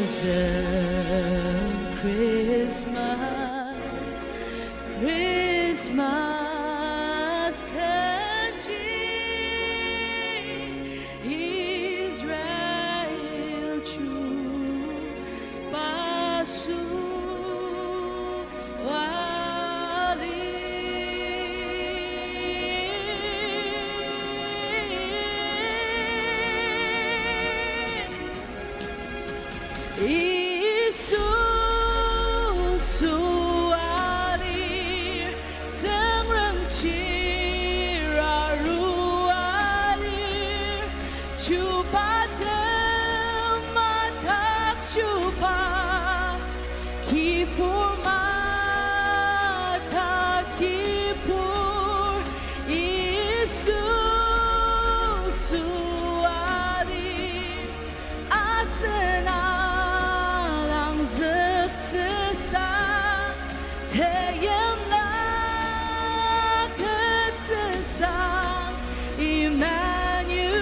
Mezen Christmas, Christmas kenji, Israel chubasu wali. Yisu süalir, Tsüngrem chirarualir, chuba tem madak chuba, kibur madak kibur, Yisu süalir. Asen alangzüktsüsa, teimla ketsüsa, Emmanuel.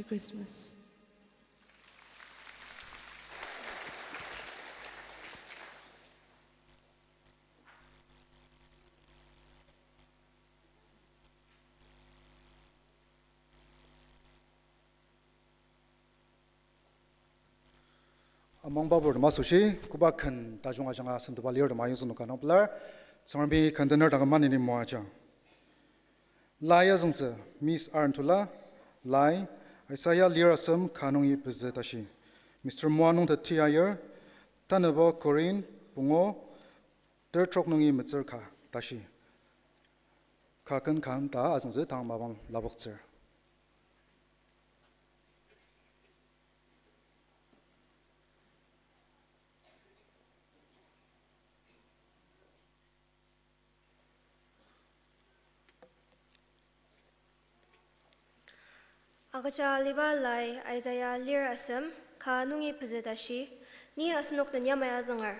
Christmas. Amangba purtem asoshi, koba ken tajung ajanga sentepa lirtem ayongzüng nung kanga pelar, Tsüngremi ken tener dang maneni moajang. Lai azüngtsü, Miss Arntola, lai, Isaiah lir asem ka nungi pezü tashi. Mister Moa nungtet tia ayir, tanübo Korin pungu, ter trok nungi metsür ka tashi. Ka ken kanga ta azüngtsü tang mapang lapoktsür. Agüja aliba lai Isaiah lir asem, ka nungi pezü tashi, ni asenok den yamai azünger.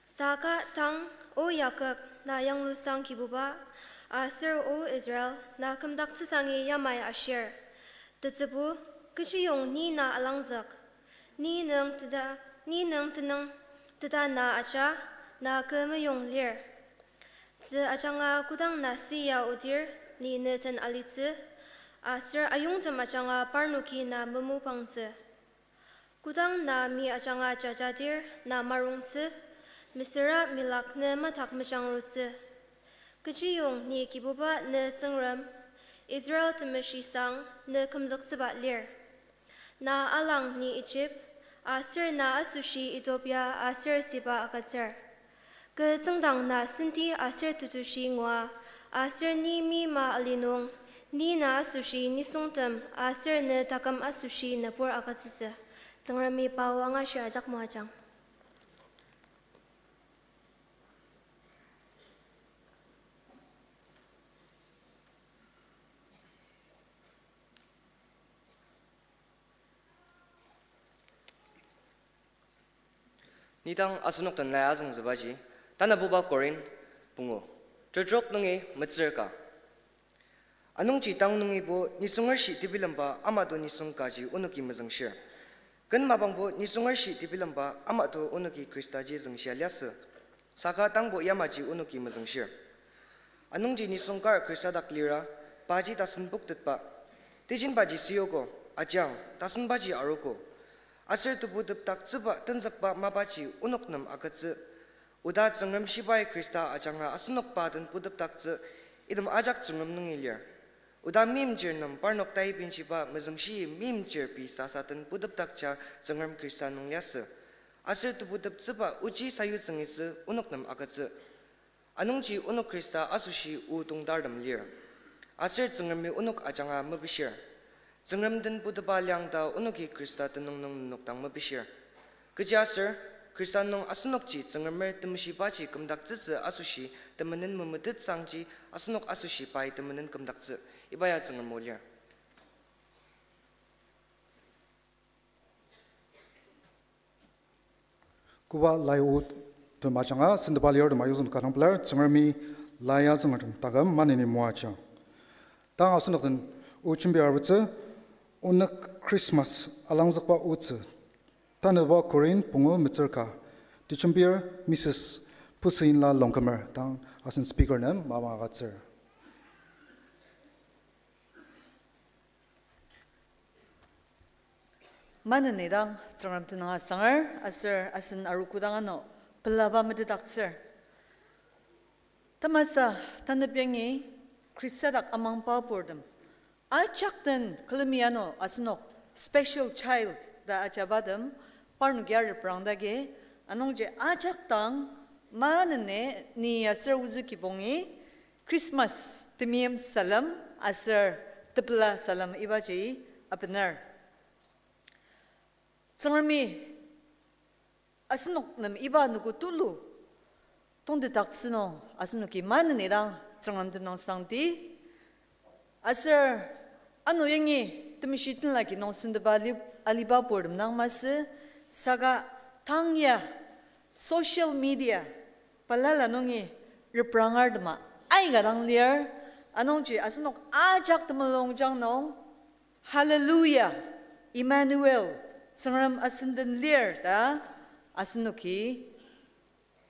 Saka tang, O Jakob, na yanglusang Kibuba, aser O Israel, na kümdaktsüsangi yamai ashir. Tetsübu, kechiyong ni na alangzük. Ni nüng teta, ni nüng tenüng teta na aja, na kü meyong lir. Tzü ajanga kodang na siya odir, ni ne den alitsü, aser ayongtem ajanga parnoki na memopangtsü. Kodang na mi ajanga jajadir na marongtsü, mesüra milak ne madak mejangrutsü. Kechiyong ni Kibuba ne Tsüngrem, Israel Temeshi sang ne kümzüktsüba lir. Na alang ni Egypt, aser na asoshi Ethiopia aser Seba agütsür. Kü tsüngdang na senti aser tetushi ngua, aser ni meima ali nung, ni na asoshi nisungtem aser ne taküm asoshi nübur agütsütsü. Tsüngremi pa o angashir ajak moajang. Nidang asenok den lai azüngtsübaji, tanabuba Korin pungu, tetrok nungi metsür ka. Anungji tang nungibo nisungershi tebilemba amato nisung kaji onoki mezüngshir. Ken mapangbo nisungershi tebilemba amato onoki Khristaji züngshia liasü. Saka tangbo yamaji onoki mezüngshir. Anungji nisung kar Khrista dak lira, paji tasen poktetba. Tejinbaji siogo, ajang, tasenbaji arogo. Aser tebutepdaktsüba tenzükba mapaji onok nem agütsü. Oda Tsüngrem shibai Khrista ajanga asenok pa den putepdaktsü, item ajak Tsüngrem nungi lir. Oda meimchir nem parnok tai benshiba mezüngshi meimchir pei sasa den putepdakja Tsüngrem Khrista nung liasü. Aser tebuteptsüba ochi sayutsüngitsü onok nem agütsü. Anungji onok Khrista asoshi o tongdartem lir. Aser Tsüngremi onok ajanga mepishir. Tsüngrem den putepa liang ta onoki Khrista tenüng nung nenok dang mepishir. Kechiaser, Khrista nung asenokji Tsüngremer temeshibaji kümdaktsütsü asoshi temenen memetetsangji asenok asoshi pai temenen kümdaktsü. Iba ya Tsüngrem o lir. Koba lai o tem ajanga, sentepa lirtem ayongzüng nung kanga pelar, Tsüngremi lai azüngertem taküm maneni moajang. Tang asenok den o jembi arutsü, onük Christmas alangzükba otsü. Tanüba Korin pungu metsür ka, tejembir Missus Pusinla Longkumer, tang asen speaker nem mapang agütsür. Maneni dang Tsüngrem tenüng asanger, aser asen arogo dang ano pelaba metetdaktsür. Tamasa tanep yangi Khrista dak amangba purtem ajak den külemi ano asenok special child ta ajabatem parnoki areprang dagi, anungji ajak dang maneni ni aser ozü kibongi Christmas temeim salem aser tepela salem ibaji abener. Tsüngremi asenok nem iba anogo tulu tongtetdaktsü nung asenoki maneni dang Tsüngrem tenüng sangdi. Aser ano yangi temeshi tenlaki nung sentepa ali-, aliba purtem dang masü, saka tang ya social media balala nungi reprangertema aika dang lir, anungji asenok ajak temulungjang nung Hallelujah, Emmanuel, Tsüngrem asen den lir ta, asenoki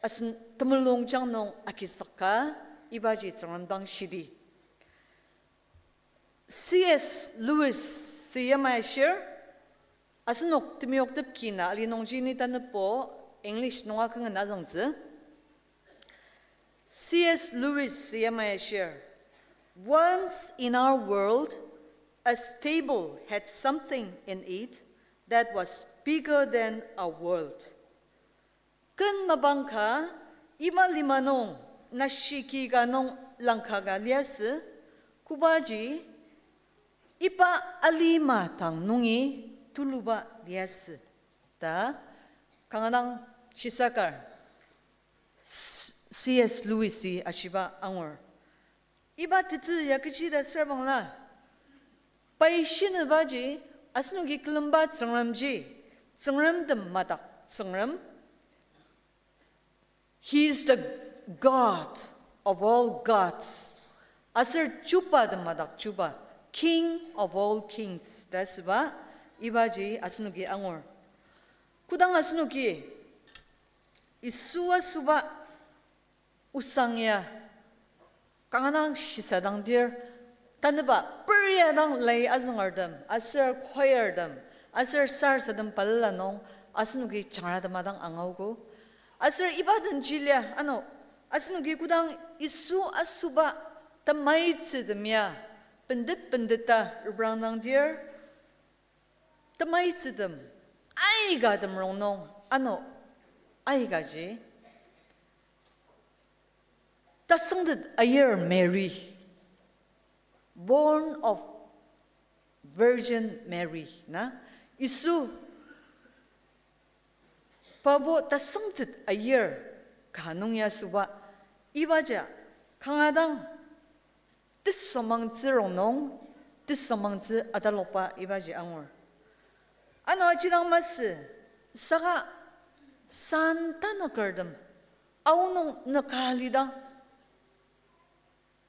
asen temulungjang nung agizükka, ibaji Tsüngrem dang shidi. C S Lewis-i yamai ashir, asenok temeyoktep kina ali nungji ni tanübo English nunga kanga azüngtsü. C S Lewis-i yamai ashir, Once in our world, a stable had something in it that was bigger than our world. Ken mapang ka iba lima nung nashi ki ka nung langka ka liasü, kobaji iba alima dang nungi tuluba liasü ta kanga dang shisakar C S Lewis-i ashiba angur. Iba tetsü ya kechi ta süra bangla, pai shinübaji asenoki külemba Tsüngremji, Tsüngremtem madak Tsüngrem. He is the God of all gods. Aser chubatem madak chuba, King of all kings ta süba, ibaji asenoki angur. Kodang asenoki Yisu asüba osang ya kanga dang shisadangdir, tanüba peria dang lai azüngertem, aser choirtem, aser sarasadem balala nung asenoki jangratema dang angaogo. Aser iba den jilia ano, asenoki kodang Yisu asüba temaitsütem ya bendet bendet ta reprangdangdir, temaitsütem aika tem rongnung ano aikaji tasüngtet ayir Mary, born of Virgin Mary na, Yisu pabo tasüngtet ayir ka nung ya süba, ibaji kanga dang tesümangtsü rongnung, tesümangtsü atalokba ibaji angur. Ano ajidang masü, saka san tanükertem aonung nüka lidang,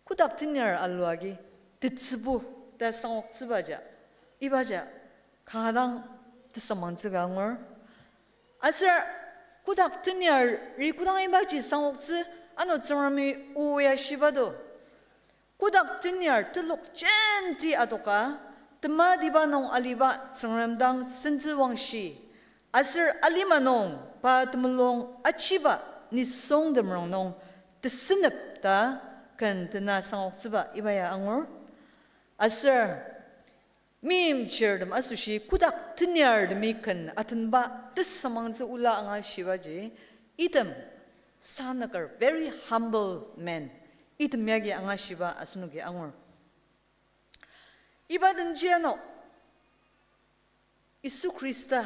kotak tenyar alua agi tetsübu ta sangoktsübaja, ibaja kanga dang tesümangtsü ka angur. Aser kotak tenyari kodang ibaji sangoktsü, ano Tsüngremi o ya shiba do. Kotak tenyar telok jenti adoka, tematiba nung aliba Tsüngrem dang sentsüwangshi, aser alima nung pa temulung achiba nisungtem rongnung tesünep ta ken tena sangoktsüba iba ya angur. Aser meimchirtem asoshi kotak tenyartemi ken atenba tesümangtsü ola angashibaji, item sanüker very humble man, item yagi angashiba asenoki angur. Iba denji ano, Yisu Khrista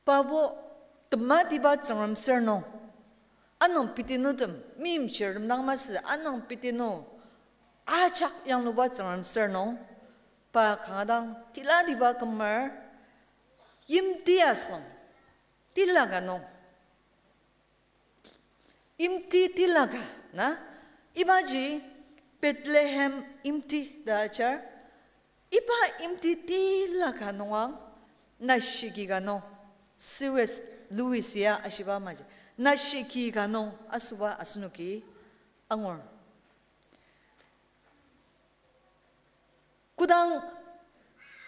pabo tematiba Tsüngrem sür nung, anung pitinutem, meimchirtem dang masü, anung pitinu ajak yangluba Tsüngrem sür nung, pa kanga dang tilatiba kümer, yimti asüng, tila ka nung, yimti tila ka na, ibaji Bethlehem yimti ta ajar, iba yimti tila ka nungang, nashiki ka nung, C S Lewis ya ashiba maji, nashiki ka nung asüba asenoki angur. Kodang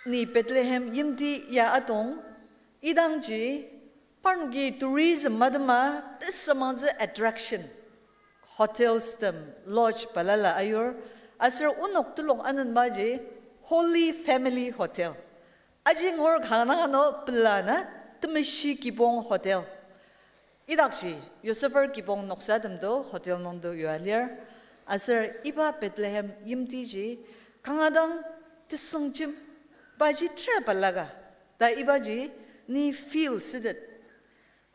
ni Bethlehem yimti ya atong, idangji parnoki tourism madema tesümangtsü attraction, hotels tem, lodge balala ayur, aser onok telok anenbaji Holy Family Hotel. Aji ngur kanga dang ano pela na, Temeshi Kibong Hotel. Idakji Yosefar kibong noksatem do hotel nung do yua lir. Aser iba Bethlehem yimtiji kanga dang tesüngjem, paji tera balaka ta ibaji ni feel sütet.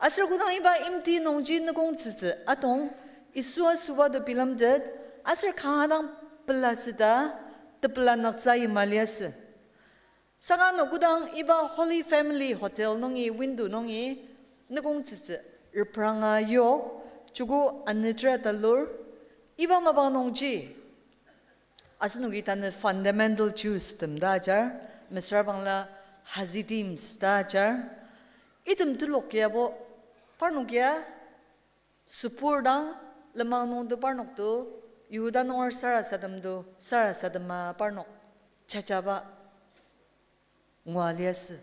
Aser kodang iba yimti nungji nükong tsütsü atong, Yisu asüba do bilemtet, aser kanga dang pela süta, tepela nüktsü yimaliasü. Saka ano kodang iba Holy Family Hotel nungi window nungi nükong tsütsü repranga yok, joko anütra talur, iba mapang nungji Asenoki tanü fundamental Jews tem ta ajar, mesüra bangla Hasidims ta ajar. Item telok yabo, parnok ya süpur dang lenmang nungto parnok to, Yihuda nunger sarasadem to, sarasadema parnok jajaba ngua liasü.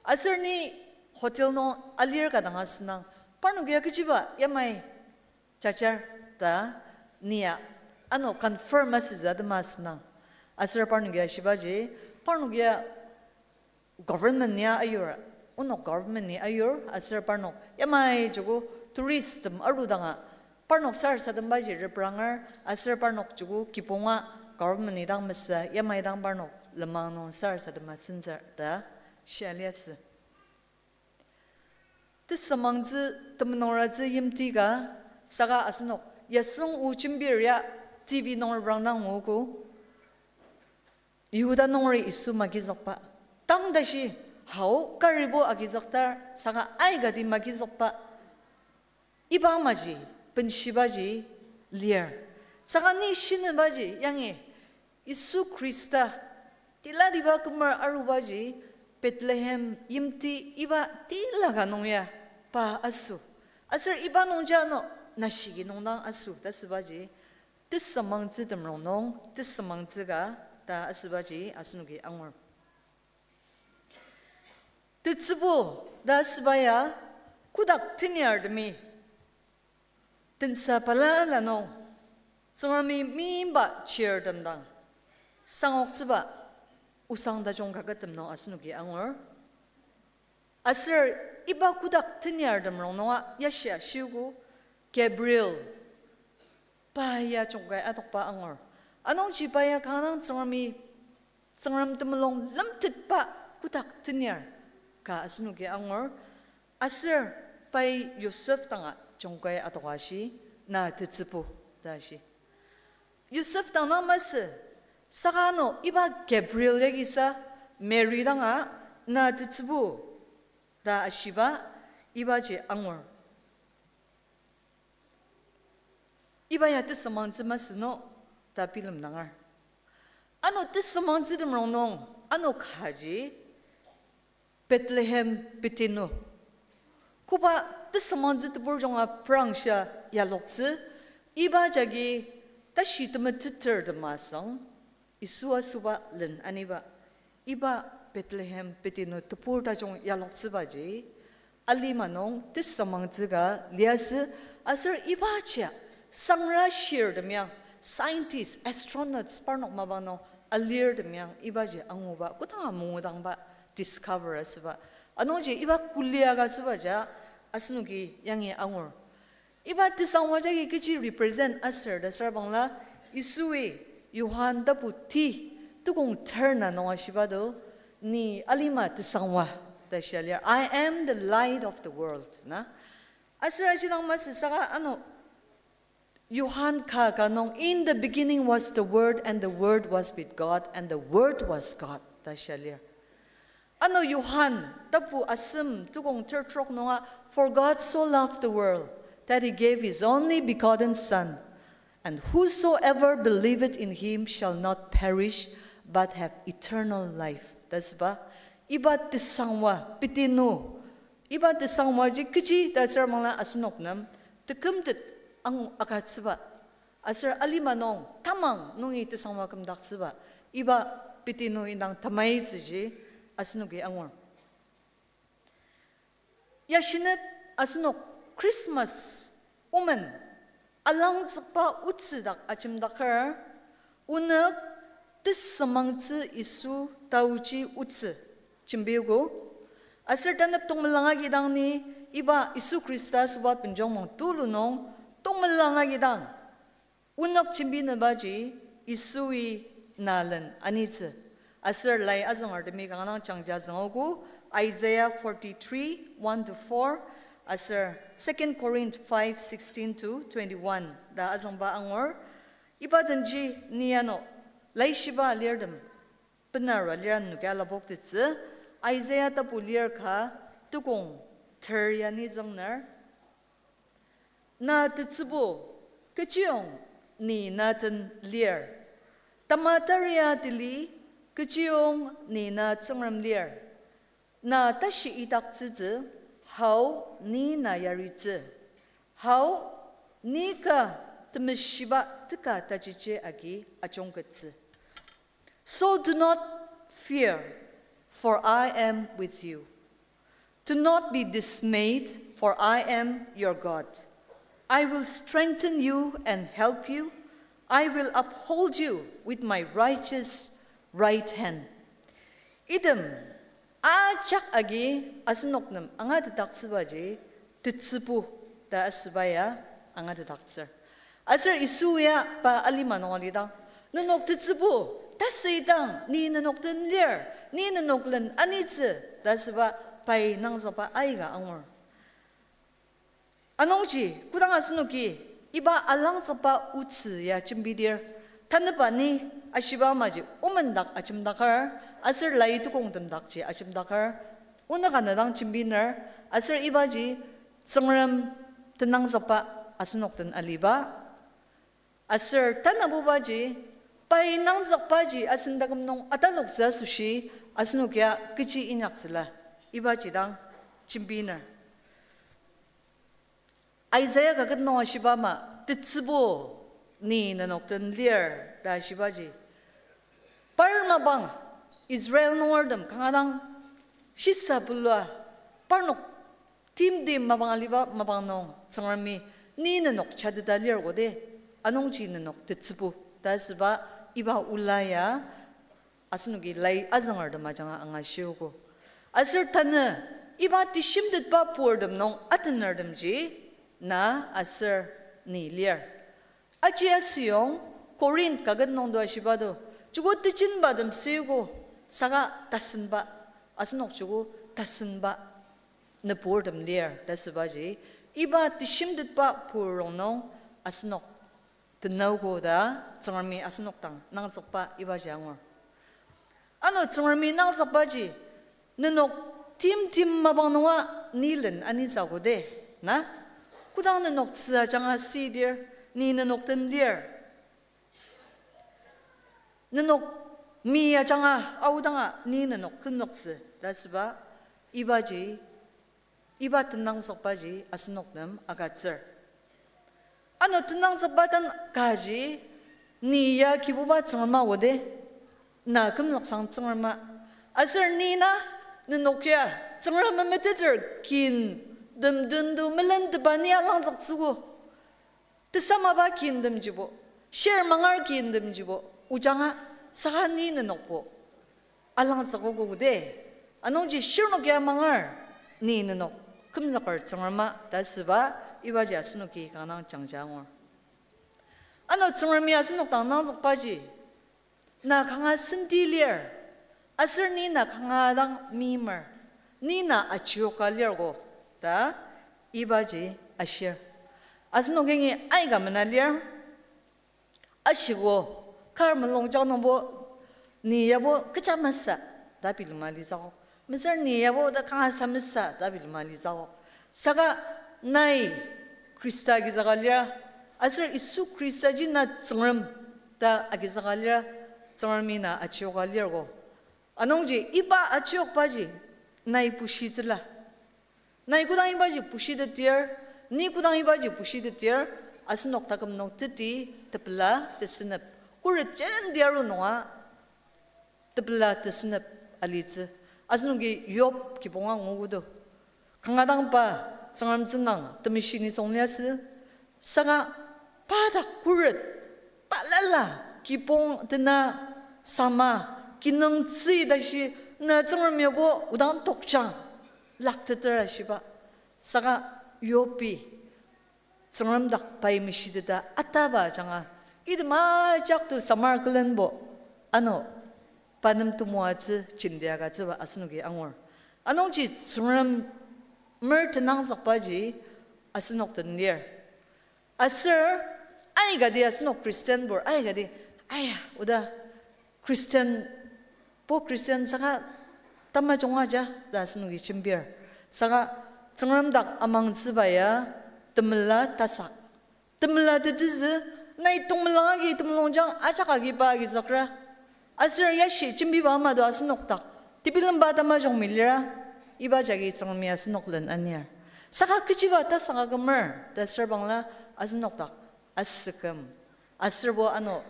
Aser ni hotel nung alir ka dang asünang, parnok ya kechiba yamai jajar ta nia ano confirm asütsü atema asünang. Aser parnok ya shibaji, parnok ya government ya ayur, onok government ni ayur, aser parnok yamai joko tourist tem arudanga, parnok sarasadembaji repranger, aser parnok joko kibonga government ni dang mesü, yamai dang parnok lenmang nung sarasadema senzür ta shia liasü. Tesümangtsü, temulungratsü yimti ka, saka asenok yasüng o jembir ya T V nung reprang dang nguogo, Yihuda nungeri Yisu magizükba. Tang tashi hao karibo agizüktar saka aikati magizükba. Iba maji, benshibaji lir. Saka ni shinebaji yangi Yisu Khrista tilatiba kümer arubaji Bethlehem yimti iba tila ka nung ya pa aso. Aser iba nungji ano nashiki nung dang aso ta asübaji tesümangtsütem rongnung, tesümangtsü ka ta asübaji asenoki angur. Tetsübu ta asüba ya kotak tenyartemi tensa balala nung Tsüngremi meimba chirtem dang sangoktsüba osang tajung kakettem nung asenoki angur. Aser iba kotak tenyartem rongnunga yashia shiogo Gabriel pa ya jungkai adokba angur. Anungji pa ya kanga dang Tsüngremi, Tsüngrem temulung lemtetba kotak tenyar ka asenoki angur. Aser pai Yosef danga jungkai adoka shi, na tetsübu ta shi. Yosef dang na masü, saka ano iba Gabriel yagisa Mary danga na tetsübu ta ashiba ibaji angur. Iba ya tesümangtsü masü no ta bilemdanger. Ano tesümangtsütem rongnung, ano kaji Bethlehem Petinu. Koba tesümangtsü tebur junga prangshia yaloktsü, iba jagi tashi temeteter tema süng, Yisu asoba len aniba, iba Bethlehem Petinu tebur tajung yaloktsübaji, alima nung tesümangtsü ka liasü, aser ibaji sangra shirtem yang, scientist, astronauts parnok mapang nung alirtem yang ibaji anguba, kodanga mangudangba discover asüba. Anungji iba kulia ka asübaji asenoki yangi angur. Iba tesangwa jagi kechi represent asür ta süra bangla, Yisui Johan tapu ti, tukong ter na nung ashiba do, ni alima tesangwa ta shia lir. I am the light of the world, na. Aser aji dang masü saka ano Johan ka ka nung, In the beginning was the Word, and the Word was with God, and the Word was God ta shia lir. Ano Johan tapu asem tukong ter trok nunga, For God so loved the world that he gave his only begotten Son, and whosoever believeth in him shall not perish but have eternal life ta süba. Iba tesangwa, Petinu, iba tesangwaji kechi ta süra bangla asenok nem tekümtet ang agütsüba. Aser alima nung tamang nungi tesangwa kümdaktsüba, iba Petinu indang tamaitsüji asenoki angur. Ya shinep asenok Christmas omen alangzükba otsü dak ajemdaker, onük tesümangtsü Yisu taoji otsü jembiogo. Aser tanep tongmelanga kidang ni iba Yisu Khrista asoba benjongmang tulu nung tongmelanga kidang onük jembinübaji Yisui nalen anitsü. Aser lai azüngertemi kanga dang jangja züngogo, Isaiah forty-three, one to four, aser Second Corinth five, sixteen to twenty-one ta azüngba angur. Iba denji ni ano laishiba alirtem benarua lir anoki alapoktettsü, Isaiah tapu lir ka tukong ter ya ni züngner. Na tetsübu, kechiyong ni na den lir. Tama taria tili, kechiyong ni na Tsüngrem lir. Na tashi idaktsütsü, hao ni na yaritsü. Hao ni ka temeshiba teka tajichi agi ajungkettsü. So do not fear, for I am with you. Do not be dismayed, for I am your God. I will strengthen you and help you. I will uphold you with my righteous right hand. Item ajak agi asenok nem angatetdaktsübaji tetsübu ta asüba ya angatetdaktsür. Aser Yisu ya pa alima nung alidang, nenok tetsübu, tasüidang ni nenok den lir, ni nenok len anitsü ta asüba pai nangzükba aika angur. Anungji, kodang asenoki iba alangzükba otsü ya jembidir, tanüba ni ashiba amaji omendak ajemdaker, aser lai tukongtem dakji ajemdaker, onük ana dang jembiner, aser ibaji Tsüngrem tenangzükba asenok den aliba. Aser tanabubaji, pai nangzükbaji asen taküm nung ataloktsü asoshi, asenok ya kechi inyaktsüla, ibaji dang jembiner. Isaiah kaket nung ashiba ama, tetsübu ni nenok den lir ta ashibaji, par mapang Israel nungertem kanga dang shisa pelua, parnok timtem mapang aliba mapang nung Tsüngremi ni nenok jateta lir kote, anungji nenok tetsübu ta asüba iba ola ya asenoki lai azüngertem ajanga angashiogo. Aser tanü iba teshimtetba purtem nung atenertemji na aser ni lir. Aji asüyong Corinth kaket nung to ashiba to, joko tejenbatem süogo, saka tasenba, asenok joko tasenba nüburtem lir ta asübaji, iba teshimtetba pur rongnung asenok tenaogo ta Tsüngremi asenok dang nangzükba ibaji angur. Ano Tsüngremi nangzükbaji, nenok timtem mapang nunga ni len anitsü kote, na? Kodang nenok tzü ajanga sidir, ni nenok den lir. Nenok mi ajanga aodanga ni nenok kümnoktsü ta asüba ibaji, iba tenangzükbaji asenok nem agütsür. Ano tenangzükba den kaji, ni ya Kibuba Tsüngrema kote, na kümnoksang Tsüngrema. Aser ni na, nenok ya Tsüngrem memeteter kin, temdundu melentepa ni alangzüktsüogo. Tesamaba kintemjibo, shir mangar kintemjibo, ojanga saka ni nenokbo alangzükogo kote. Anungji shirnok ya mangar, ni nenok kümzüker Tsüngrema ta asüba ibaji asenoki kanga dang jangja angur. Ano Tsüngremi asenok dang nangzükbaji, na kanga senti lir, aser ni na kanga dang meimer, ni na achioka lirgo, ta ibaji ashir. Asenok yangi aika mena lir, ashiko, kar mulungjang nungbo, ni yabo kecha mesa ta bilema litsüogo. Mesüra ni yabo ta kanga sa mesa ta bilema litsüogo. Saka nai Khrista agizüka lira, aser Yisu Khristaji na Tsüngrem ta agizüka lira, Tsüngremi na achioka lirgo. Anungji iba achiokbaji nai bushitsüla. Nai kodang ibaji bushitetir, ni kodang ibaji bushitetir, asenok taküm nung teti tepela tesünep, khuret jenti aru nunga tepela tesünep alitsü. Asenoki Job kibonga nguogo to. Kanga dang pa Tsüngrem tsüngdang temeshi nisung liasü. Saka pa dak khuret, balala, kibong tena sama, kinungtsü tashi, na Tsüngrem yabo odang tokjang, lakteter ashiba. Saka Jobi Tsüngrem dak pai meshiteta ataba ajanga, item ajak to samar külenbo, ano, pa nem temoatsü, jenti agütsüba asenoki angur. Anungji Tsüngrem mer tenangzükbaji asenok den lir. Aser, aikati asenok Christian bur, aikati, aya, oda Christian, bo Christian saka tamajung aja ta asenoki jembir. Saka Tsüngrem dak amangtsüba ya temela tasak. Temela tetezü Nai tongmelanga agi temulungjang ajak agiba agizükra. Aser yashi jembiba ama do asenok dak tebilemba tamajung melira, iba jagi Tsüngremi asenok len anir. Saka kechiba ta saka kümer ta asür bangla asenok dak asüküm, aserbo ano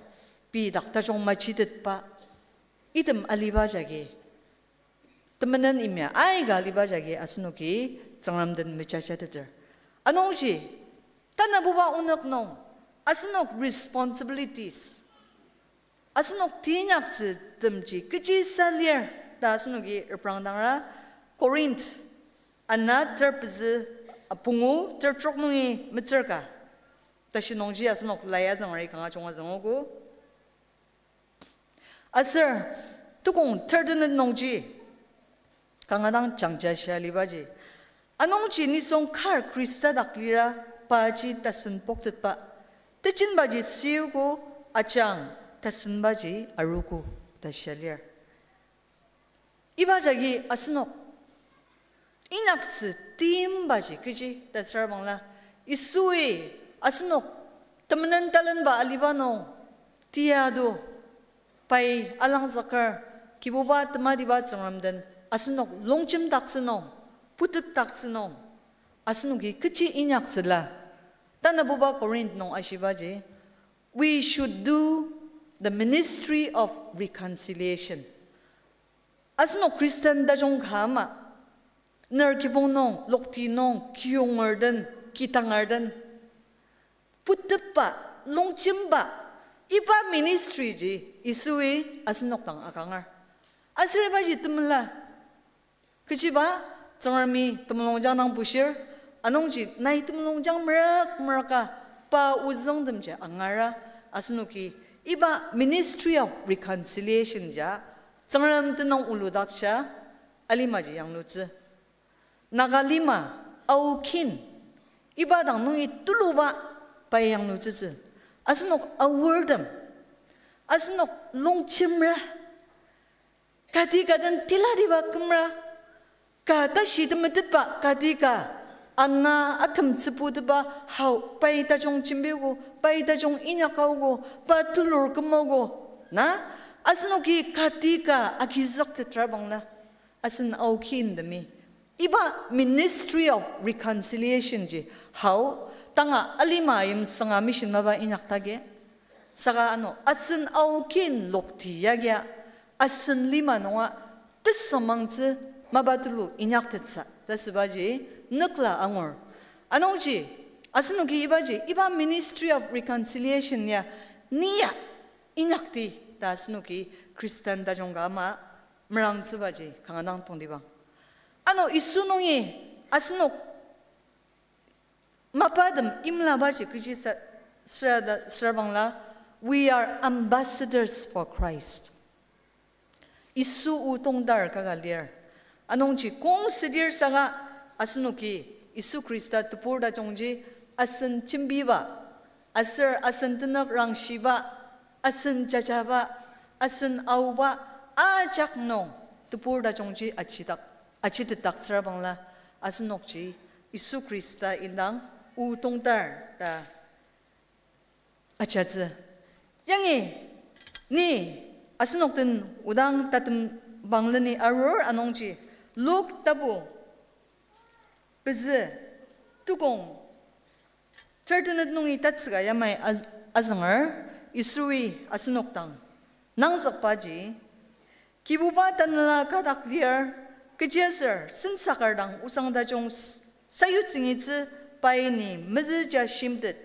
pei dak tajung majitetba item aliba jagi temenen imya aika aliba jagi asenoki Tsüngrem den mejajateter. Anungji, tanabuba onük nung, asenok responsibilities, asenok teinyaktsütemji kechisa lir ta asenoki reprangdangra, Corinth ana ter pezü, a, pungu ter trok nungi metsür ka. Tashi nungji asenok lai azüngeri kanga junga züngogo. Aser, tukong ter tenet nungji, kanga dang jangja shia alibaji. Anungji nisung kar Khrista dak lira paji tasen poktetba, tejenbaji siogo, ajang tasenbaji arogo ta shia lir. Iba jagi asenok inyaktsü timbaji kechi ta asür bangla, Yisui asenok temenen talenba aliba nung tia do pai alangzüker, Kibuba tematiba Tsüngrem den asenok longjemdaktsü nung, putepdaktsü nung, asenoki kechi inyaktsüla. Tanabuba Corinth nung ashibaji, we should do the ministry of reconciliation. Asenok Khristan tajung ka ama, ner kibong nung, lokti nung, kiyonger den, kidanger den, putepba, longjemba, iba ministry ji Yisui asenok dang akanger. Aser ibaji temela. Kechiba, Tsüngremi temulungjang dang bushir, anungji nai temulungjang merük merüka pa ozüngtemji angara, asenoki iba ministry of reconciliation ja, Tsüngrem tenüng oludakja, alimaji yanglutsü. Naga lima, Ao kin, iba dang nungi tuluba pai yanglutsütsü. Asenok aortem, asenok longjemra, kati ka den tilatiba kümra, ka tashi temetetba kati ka ana akümtsüputeba hao pai tajung jembiogo, pai tajung inyakaogo, pa tulur kümogo, na, asenoki kati ka agizüktetra bangla, asen Ao kintemi iba ministry of reconciliation ji hao, tanga alima yimsünga mission mapa inyakdagi. Saka ano asen Ao kin lokti yagia, asen lima nunga tesüngmangtsü mapa tulu inyaktettsü ta sübaji nükla angur. Anungji, asenoki ibaji, iba ministry of reconciliation ya, ni ya inyakdi ta asenoki Khristan tajung ka ama merangtsübaji kanga dang tongtibang. Ano Yisu nungi asenok mapatem imlabaji kechi sa-, süra da-, süra bangla, we are ambassadors for Christ. Yisu o tongtar kaka lir. Anungji kong südir saka asenoki Yisu Khrista tebur tajungji asen jembiba, aser asen tenük rangshiba, asen jajaba, asen aoba, ajak nung tebur tajungji ajidak, ajitetdaktsüra bangla, asenokji Yisu Khrista indang o tongtar ta ajatsü. Yangi ni asenok den odang tatem bangleni arur anungji, Luk tapu pezü tukong ter tenet nungi tatsüka yamai az-, azünger, Yisui asenok dang nangzükbaji, Kibuba tanela kadak lir, kechiaser sensaker dang osang tajung s-, sayutsüngitsü pai ni mezüja shimtet.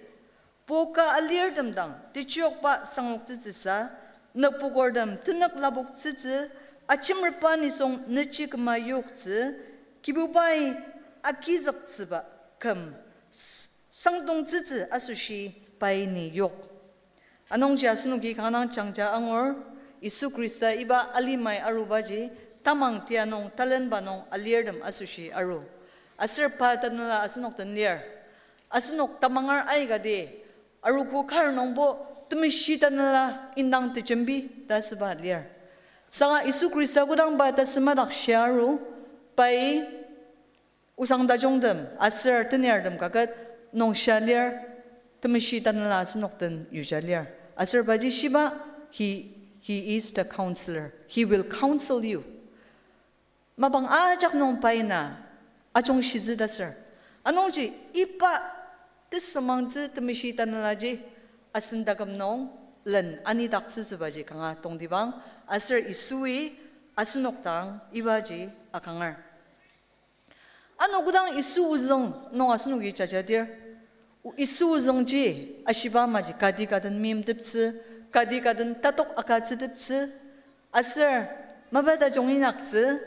Poka alirtem dang techiokba sangoktsütsüsa, nükpokertem tenük lapoktsütsü, ajemerba nisung nüji küma yoktsü, Kibubai agizüktsüba küm s-, sangdongtsütsü asoshi pai ni yok. Anungji asenoki kanga dang jangja angur, Yisu Khrista iba alimai arubaji, tamang tia nung talenba nung alirtem asoshi aru. Aser pa tanela asenok den lir. Asenok tamangar aikati, arogo kar nungbo temeshi tanela indang tejembi ta asüba lir. Saka Yisu Khrista kodangba tasümadak shia aru, pai osang tajungtem aser teniartem kaket nung shia lir, temeshi tanela asenok den yuja lir. Aser paji shiba, he, he is the counselor. He will counsel you. Mapang ajak nung pai na ajungshitsü ta sür. Anungji iba tesümangtsü temeshi tanelaji asen taküm nung len anidaktsütsübaji kanga tongtibang, aser Yisui asenok dang ibaji akanger. Ano kodang Yisu ozüng nung asenoki jajadir, Yisu ozüngji ashiba amaji kati ka den meimteptsü, kati ka den tatok agütsüteptsü, aser mapa tajung inyaktsü,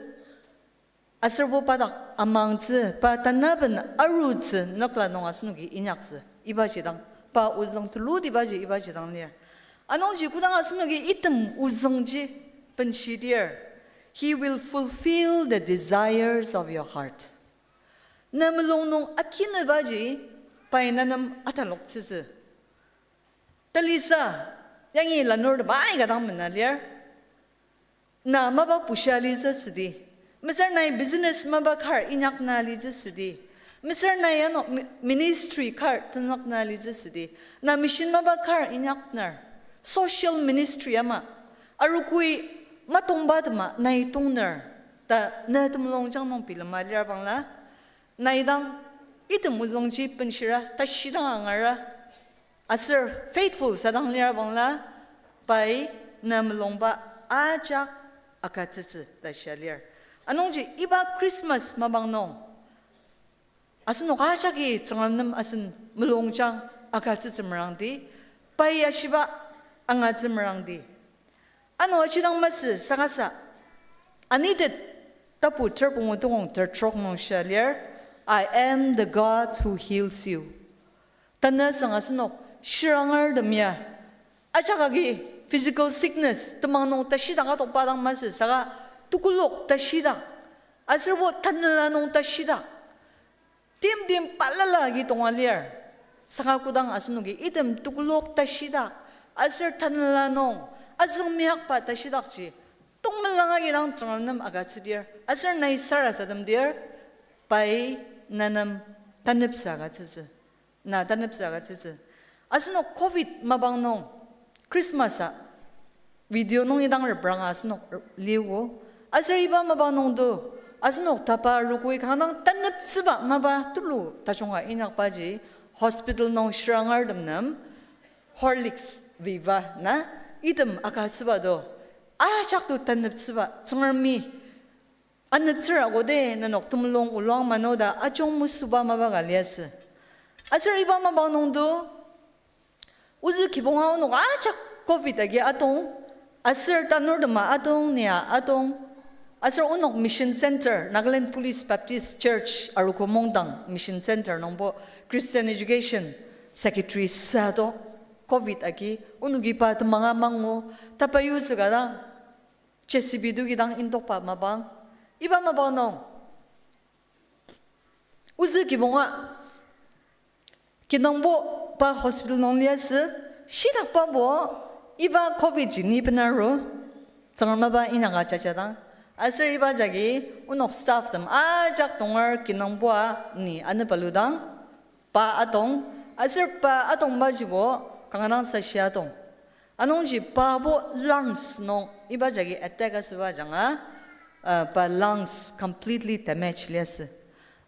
aser bo pa dak amangtsü, pa tanaben arutsü nükla nung asenoki inyaktsü. Ibaji dang, pa ozüng tulutibaji ibaji dang lir. Anungji kodang asenoki item ozüngji benshidir, he will fulfill the desires of your heart. Ne mulung nung akinübaji pai ne nem ataloktsütsü. Talisa, yangi lanurtem aika dang mena lir. Na mapa pushia litsü südi. Mesüra nai business mapa kar inyakna litsü südi. Mesüra nai ano mi-, ministry kar tenzükna litsü südi. Na mission mapa kar inyakner. Social ministry ama. Arogoi matongba tema nai tongner. Ta ne temulungjang nung bilema lir bangla, nai dang item ozüngji benshira, tashidang angara, aser faithful sadang lir bangla, pai ne mulungba ajak agütsütsü ta shia lir. Anungji iba Christmas mapang nung asenok ajaki Tsüngrem nem asen mulungjang agütsütsü merangdi, pai ashiba angatsü merangdi. Ano ashidang masü saka sa, anitet tapu ter pungu tukong ter trok nung shia lir, I am the God who heals you. Tanü süng asenok shirangertem ya ajak agi physical sickness temang nung tashidak atokba dang masü saka, tekolak tashidak, aser bo tanela nung tashidak, timtem balala agi tonga lir. Saka kodang asenoki item tekolak tashidak aser tanela nung azüngmeyakba tashidakji tongmelang agi dang Tsüngrem nem agütsüdir aser nai sarasademdir, pai ne nem taneptsü agütsütsü. Na taneptsü agütsütsü. Asenok covid mapang nung Christmas-a video nung idang repranga asenok liogo. Aser iba mapang nungdo asenok tapa arogoi kanga dang taneptsüba mapa tulu tajunga inyakbaji hospital nung shirangertem nem Horlicks, Viva na item agütsüba do. Ajak do taneptsüba, Tsüngremi aneptsür agode nenok temulung oluang mano ta ajung mesüba mapa ka liasü. Aser iba mapang nungdo ozü kibonga onok ajak covid agi atong, aser tanurtema atong, nia atong, aser onok mission center, Nagaland Police Baptist Church, Arogo Mungdang Mission Center nungbo Christian Education Secretary sa do, covid agi onoki pa temanga mangu, tapa yutsü ka dang J C B toki dang indokba mapang. Iba mapang nung ozü kibonga kinungbo pa hospital nung liasü, shidakbabo iba covid ji ni benaru, Tsüngrem mapa inyaka jajadang. Aser iba jagi onok staff tem ajak tonger kinungboa ni anepaludang pa atong, aser pa atongbajibo kanga dang sashi atong. Anungji pabo lungs nung iba jagi attack asüba ajanga, uh, pa lungs completely damage liasü.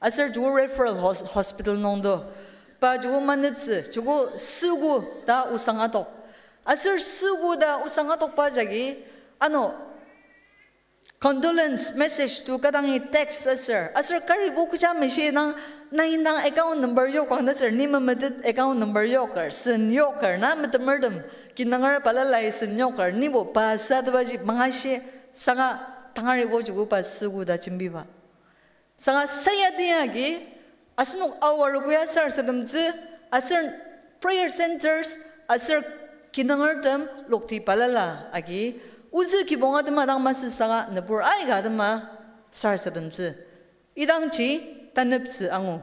Aser joko referral hos-, hospital nungdo pa joko maneptsü, joko süogo ta osang atok. Aser süogo ta osang atokba jagi, ano condolence message to ka dangi text aser, aser karibo kecha meshi dang, nai indang account number yok kang ta sür, ni memetet account number yoker, sen yoker, na metemertem kinunger balalai sen yoker, nibo pa sa tebaji mangashi, saka tangaribo joko pa süogo ta jembiba. Saka sayati agi, asenok aor koya sarasademtsü, aser prayer centers, aser kinungertem lokti balala agi, ozü kibonga tema dang masü saka nübur aika tema sarasademtsü. Idangji taneptsü angu.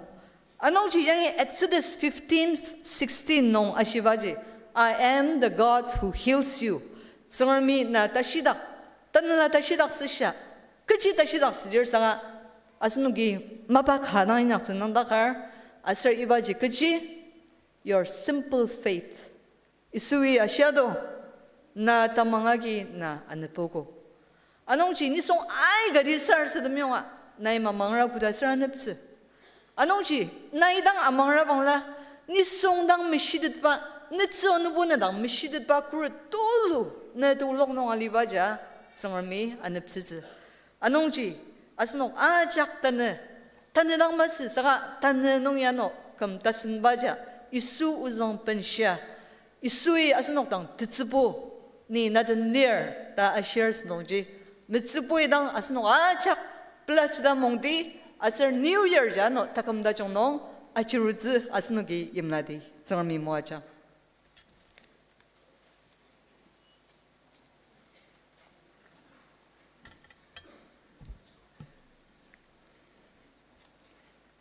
Anungji yangi Exodus fifteen sixteen nung ashibaji, I am the God who heals you. Tsüngremi na tashidak, tanela tashidak süshia. Kechi tashidak südir saka, asenoki mapa ka dang inyaktsü nüngdakar, aser ibaji kechi Your simple faith. Yisui ashiado, na tamang agi na anepoko. Anungji nisung aikati sarasadem yonga, nai mamangra koda sür aneptsü. Anungji, nai dang amangra bangla, nisung dang meshitetba, netsü onubo na dang meshitetba kuru tulu, ne tulok nung aliba ja, Tsüngremi aneptsütsü. Anungji, asenok ajak tanü, tanü dang masü saka tanü nung ya no küm tasenba ja, Yisu ozüng benshia, Yisui asenok dang tetsübo, ni naden lir ta ashir sünungji, metsübui dang asenok ajak pelasüda mongdi, aser New Year ja no taküm tajung nung achirutsü asenoki yimladi, Tsüngremi moajang.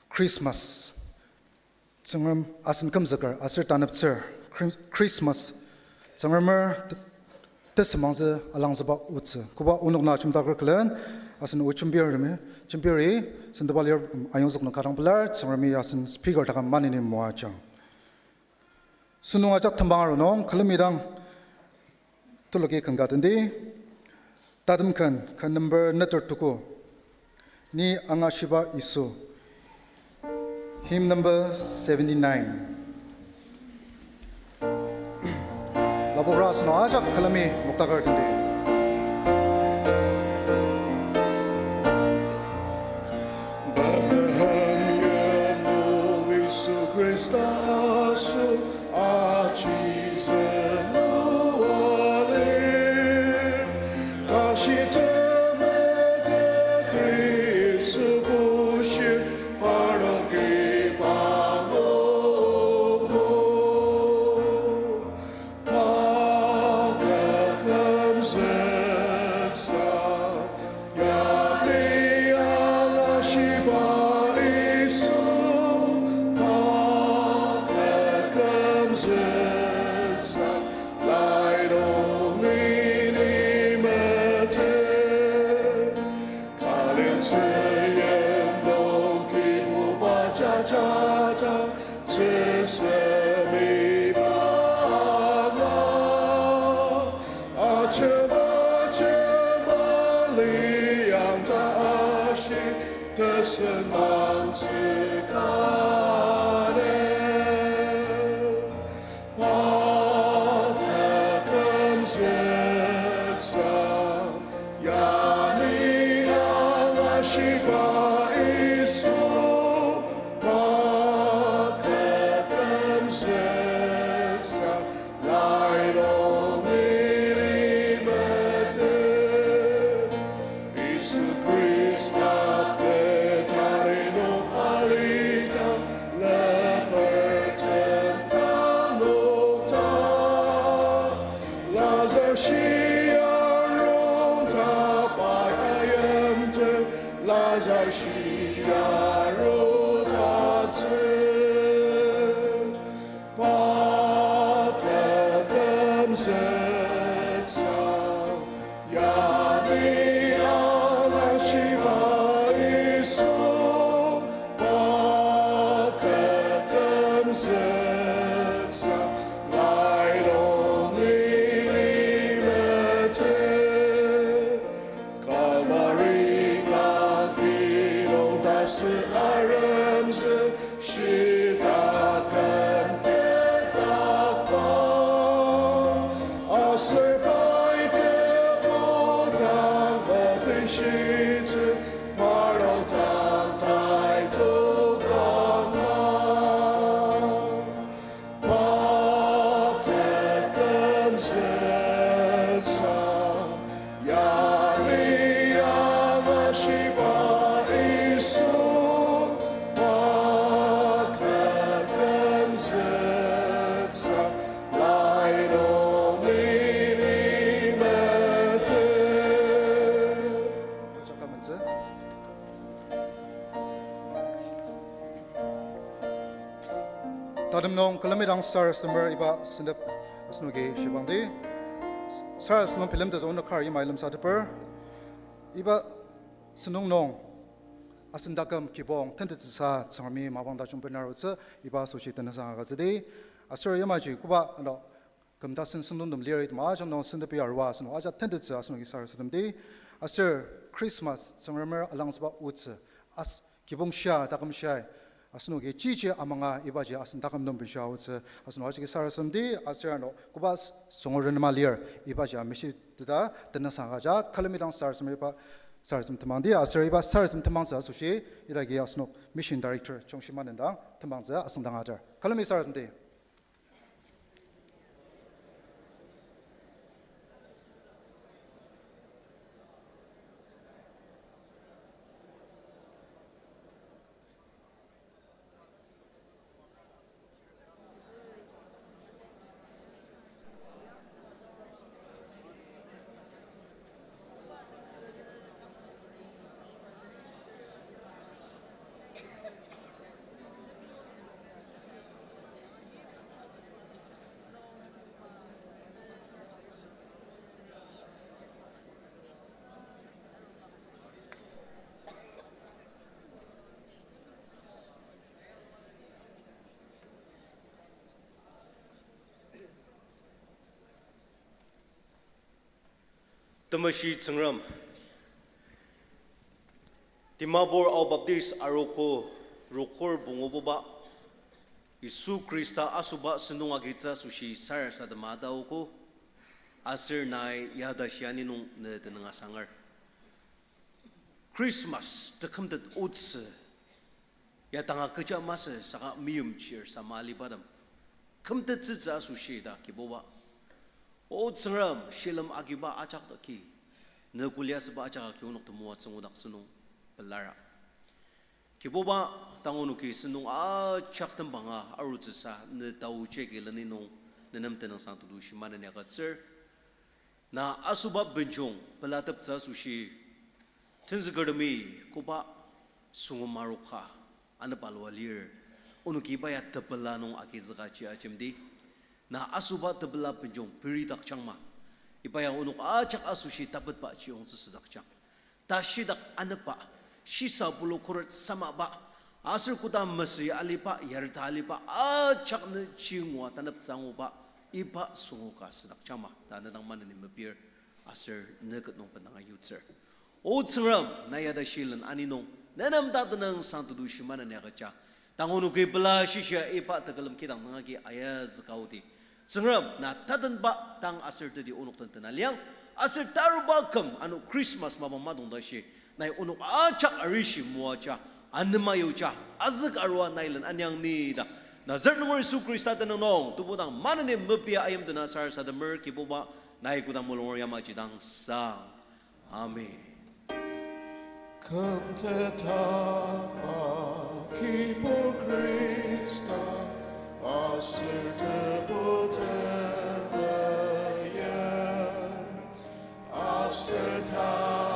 Christmas. Tsüngrem asen kümzüker aser taneptsür. Chri-, Christmas. Tsüngremer t-, tesümangtsü alangzüba otsü. Koba onok na jemdaker külen, asen o jembir remi, jembiri, sentepa lir, um, ayongzük nung kadang pelar, Tsüngremi asen speaker taküm maneni moajang. Sünung ajak tembang aru nung, külemi dang tuluki ken ka tendi. Tatem ken, ken number neter tuku. Ni angashiba Yisu. Hymn number seventy-nine. Lapokra sünung ajak külemi moktaker tendi. Bethlehem yimnung Yisu Khrista asoshi ajizenuali, tashi temetetri Yisu bushir parnoki pangoko. Pa kükümzüksa, yani angashiba Yisu. Pa kükümzüksa, laidong ini mete. Kaliltsü yimnung kibuba jajata, tsüsemi banga. Achema chema liang ta ashi, tesünmangtsü kane. Pa kükümzüksa, yani angashiba Yisu. Pa kükümzüksa, laidong ini mete. Yisu Khrista Betani nung alidang, leper tsüngda nokta. Lazar shia rongta pai ayimten, Lazar shia rongta tsü. Pa kükümzüksa, yani angashiba Yisu. Pa kükümzüksa, laidong ini mete. Kalvari kaki nung tasü aremzü, shita küm tetakba. Aser pai tebu dang mepishitsü, parnok dang tai tukangma. Pa kükümzüksa, yani angashiba Yisu. Pa kükümzüksa, laidong ini mete. Tatem nung külemi dang sarasademer iba sentep asenoki shibangdi. Sarasadem nung bilemtetsü onok kar yimai lemsateper. Iba sentong nung asen taküm kibong tentettsüsa Tsüngremi mapang tajung benarutsü iba asoshi tenüngsang agütsüdi. Aser yamaji koba ano küm tasen sentongtem lir item ajak nung sentepi arua asenok ajak tentettsü asenoki sarasademdi. Aser Christmas Tsüngremer alangzüba otsü as kibong shia taküm shiai asenoki chiji amanga ibaji asen taküm nung benshia otsü asenok ajaki sarasademdi. Aser ano koba s-, songo renema lir ibaji amishiteta tenüngsang agüja külemi dang sarasadem iba sarasadem temangdi. Aser iba sarasadem temangtsü asoshi idaki asenok mission director Chongshima nendang temangtsü asüngdang ajar külemi sarasademdi. Temeshi Tsüngrem, Dimapur Ao Baptist Arogo rokur pungububa, Yisu Khrista asoba sentong agitsü asoshi sarasadema ataogo, aser nai ya tashi ani nung ne tenüng asanger. Christmas tekümtet otsü ya tanga kecha masü saka meimchir sama alibatem kümtettsütsü asoshi ta Kibuba, O Tsüngrem, shilem agiba ajak daki, ne kuli asüba ajak agi onok temoatsü ngudaktsü nung pelar. Kibuba, tang onoki sentong ajak tembanga arutsüsa ne taoji agi leni nung ne nem tenüngsang tetushi maneni agütsür. Na asoba benjong pelateptsü asoshi tenzükertemi koba süngo maroka anepa lua lir, onoki iba ya tepela nung agizükaji ajemdi. Na asoba tepela benjong peridakjangma, iba ya onok ajak asoshi tapetba chiyongtsü südakjang. Tashidak anepa, shisa pulu khuret samaba, aser koda mesü aliba, yarta aliba, ajak ne chingua taneptsü anguba, iba süngo ka südakjangma ta ne dang maneni mepir, aser ne ket nung bendanga yutsür. O Tsüngrem, na ya tashi len ani nung ne nem ta tenüngsang tetushi maneni agüja. Tang onoki pela shishia iba tekülem kidang nangagi ayazüka odi. Tsüngrem, na tatenba tang aser teti onok den tena liang, aser taruba küm ano Christmas mapang matong tashi, nai onok ajak arishi moaja, anema yuja, azük arua nai len aniang ni ta Nazaret nunger Yisu Khrista tenüng nung tebudang maneni mepia ayimdena sarasademer Kibuba, nai kodang mulunger yamaji dang sang. Amen. Kümtetba Kibur Khrista, aser Tebu temeim, aser ta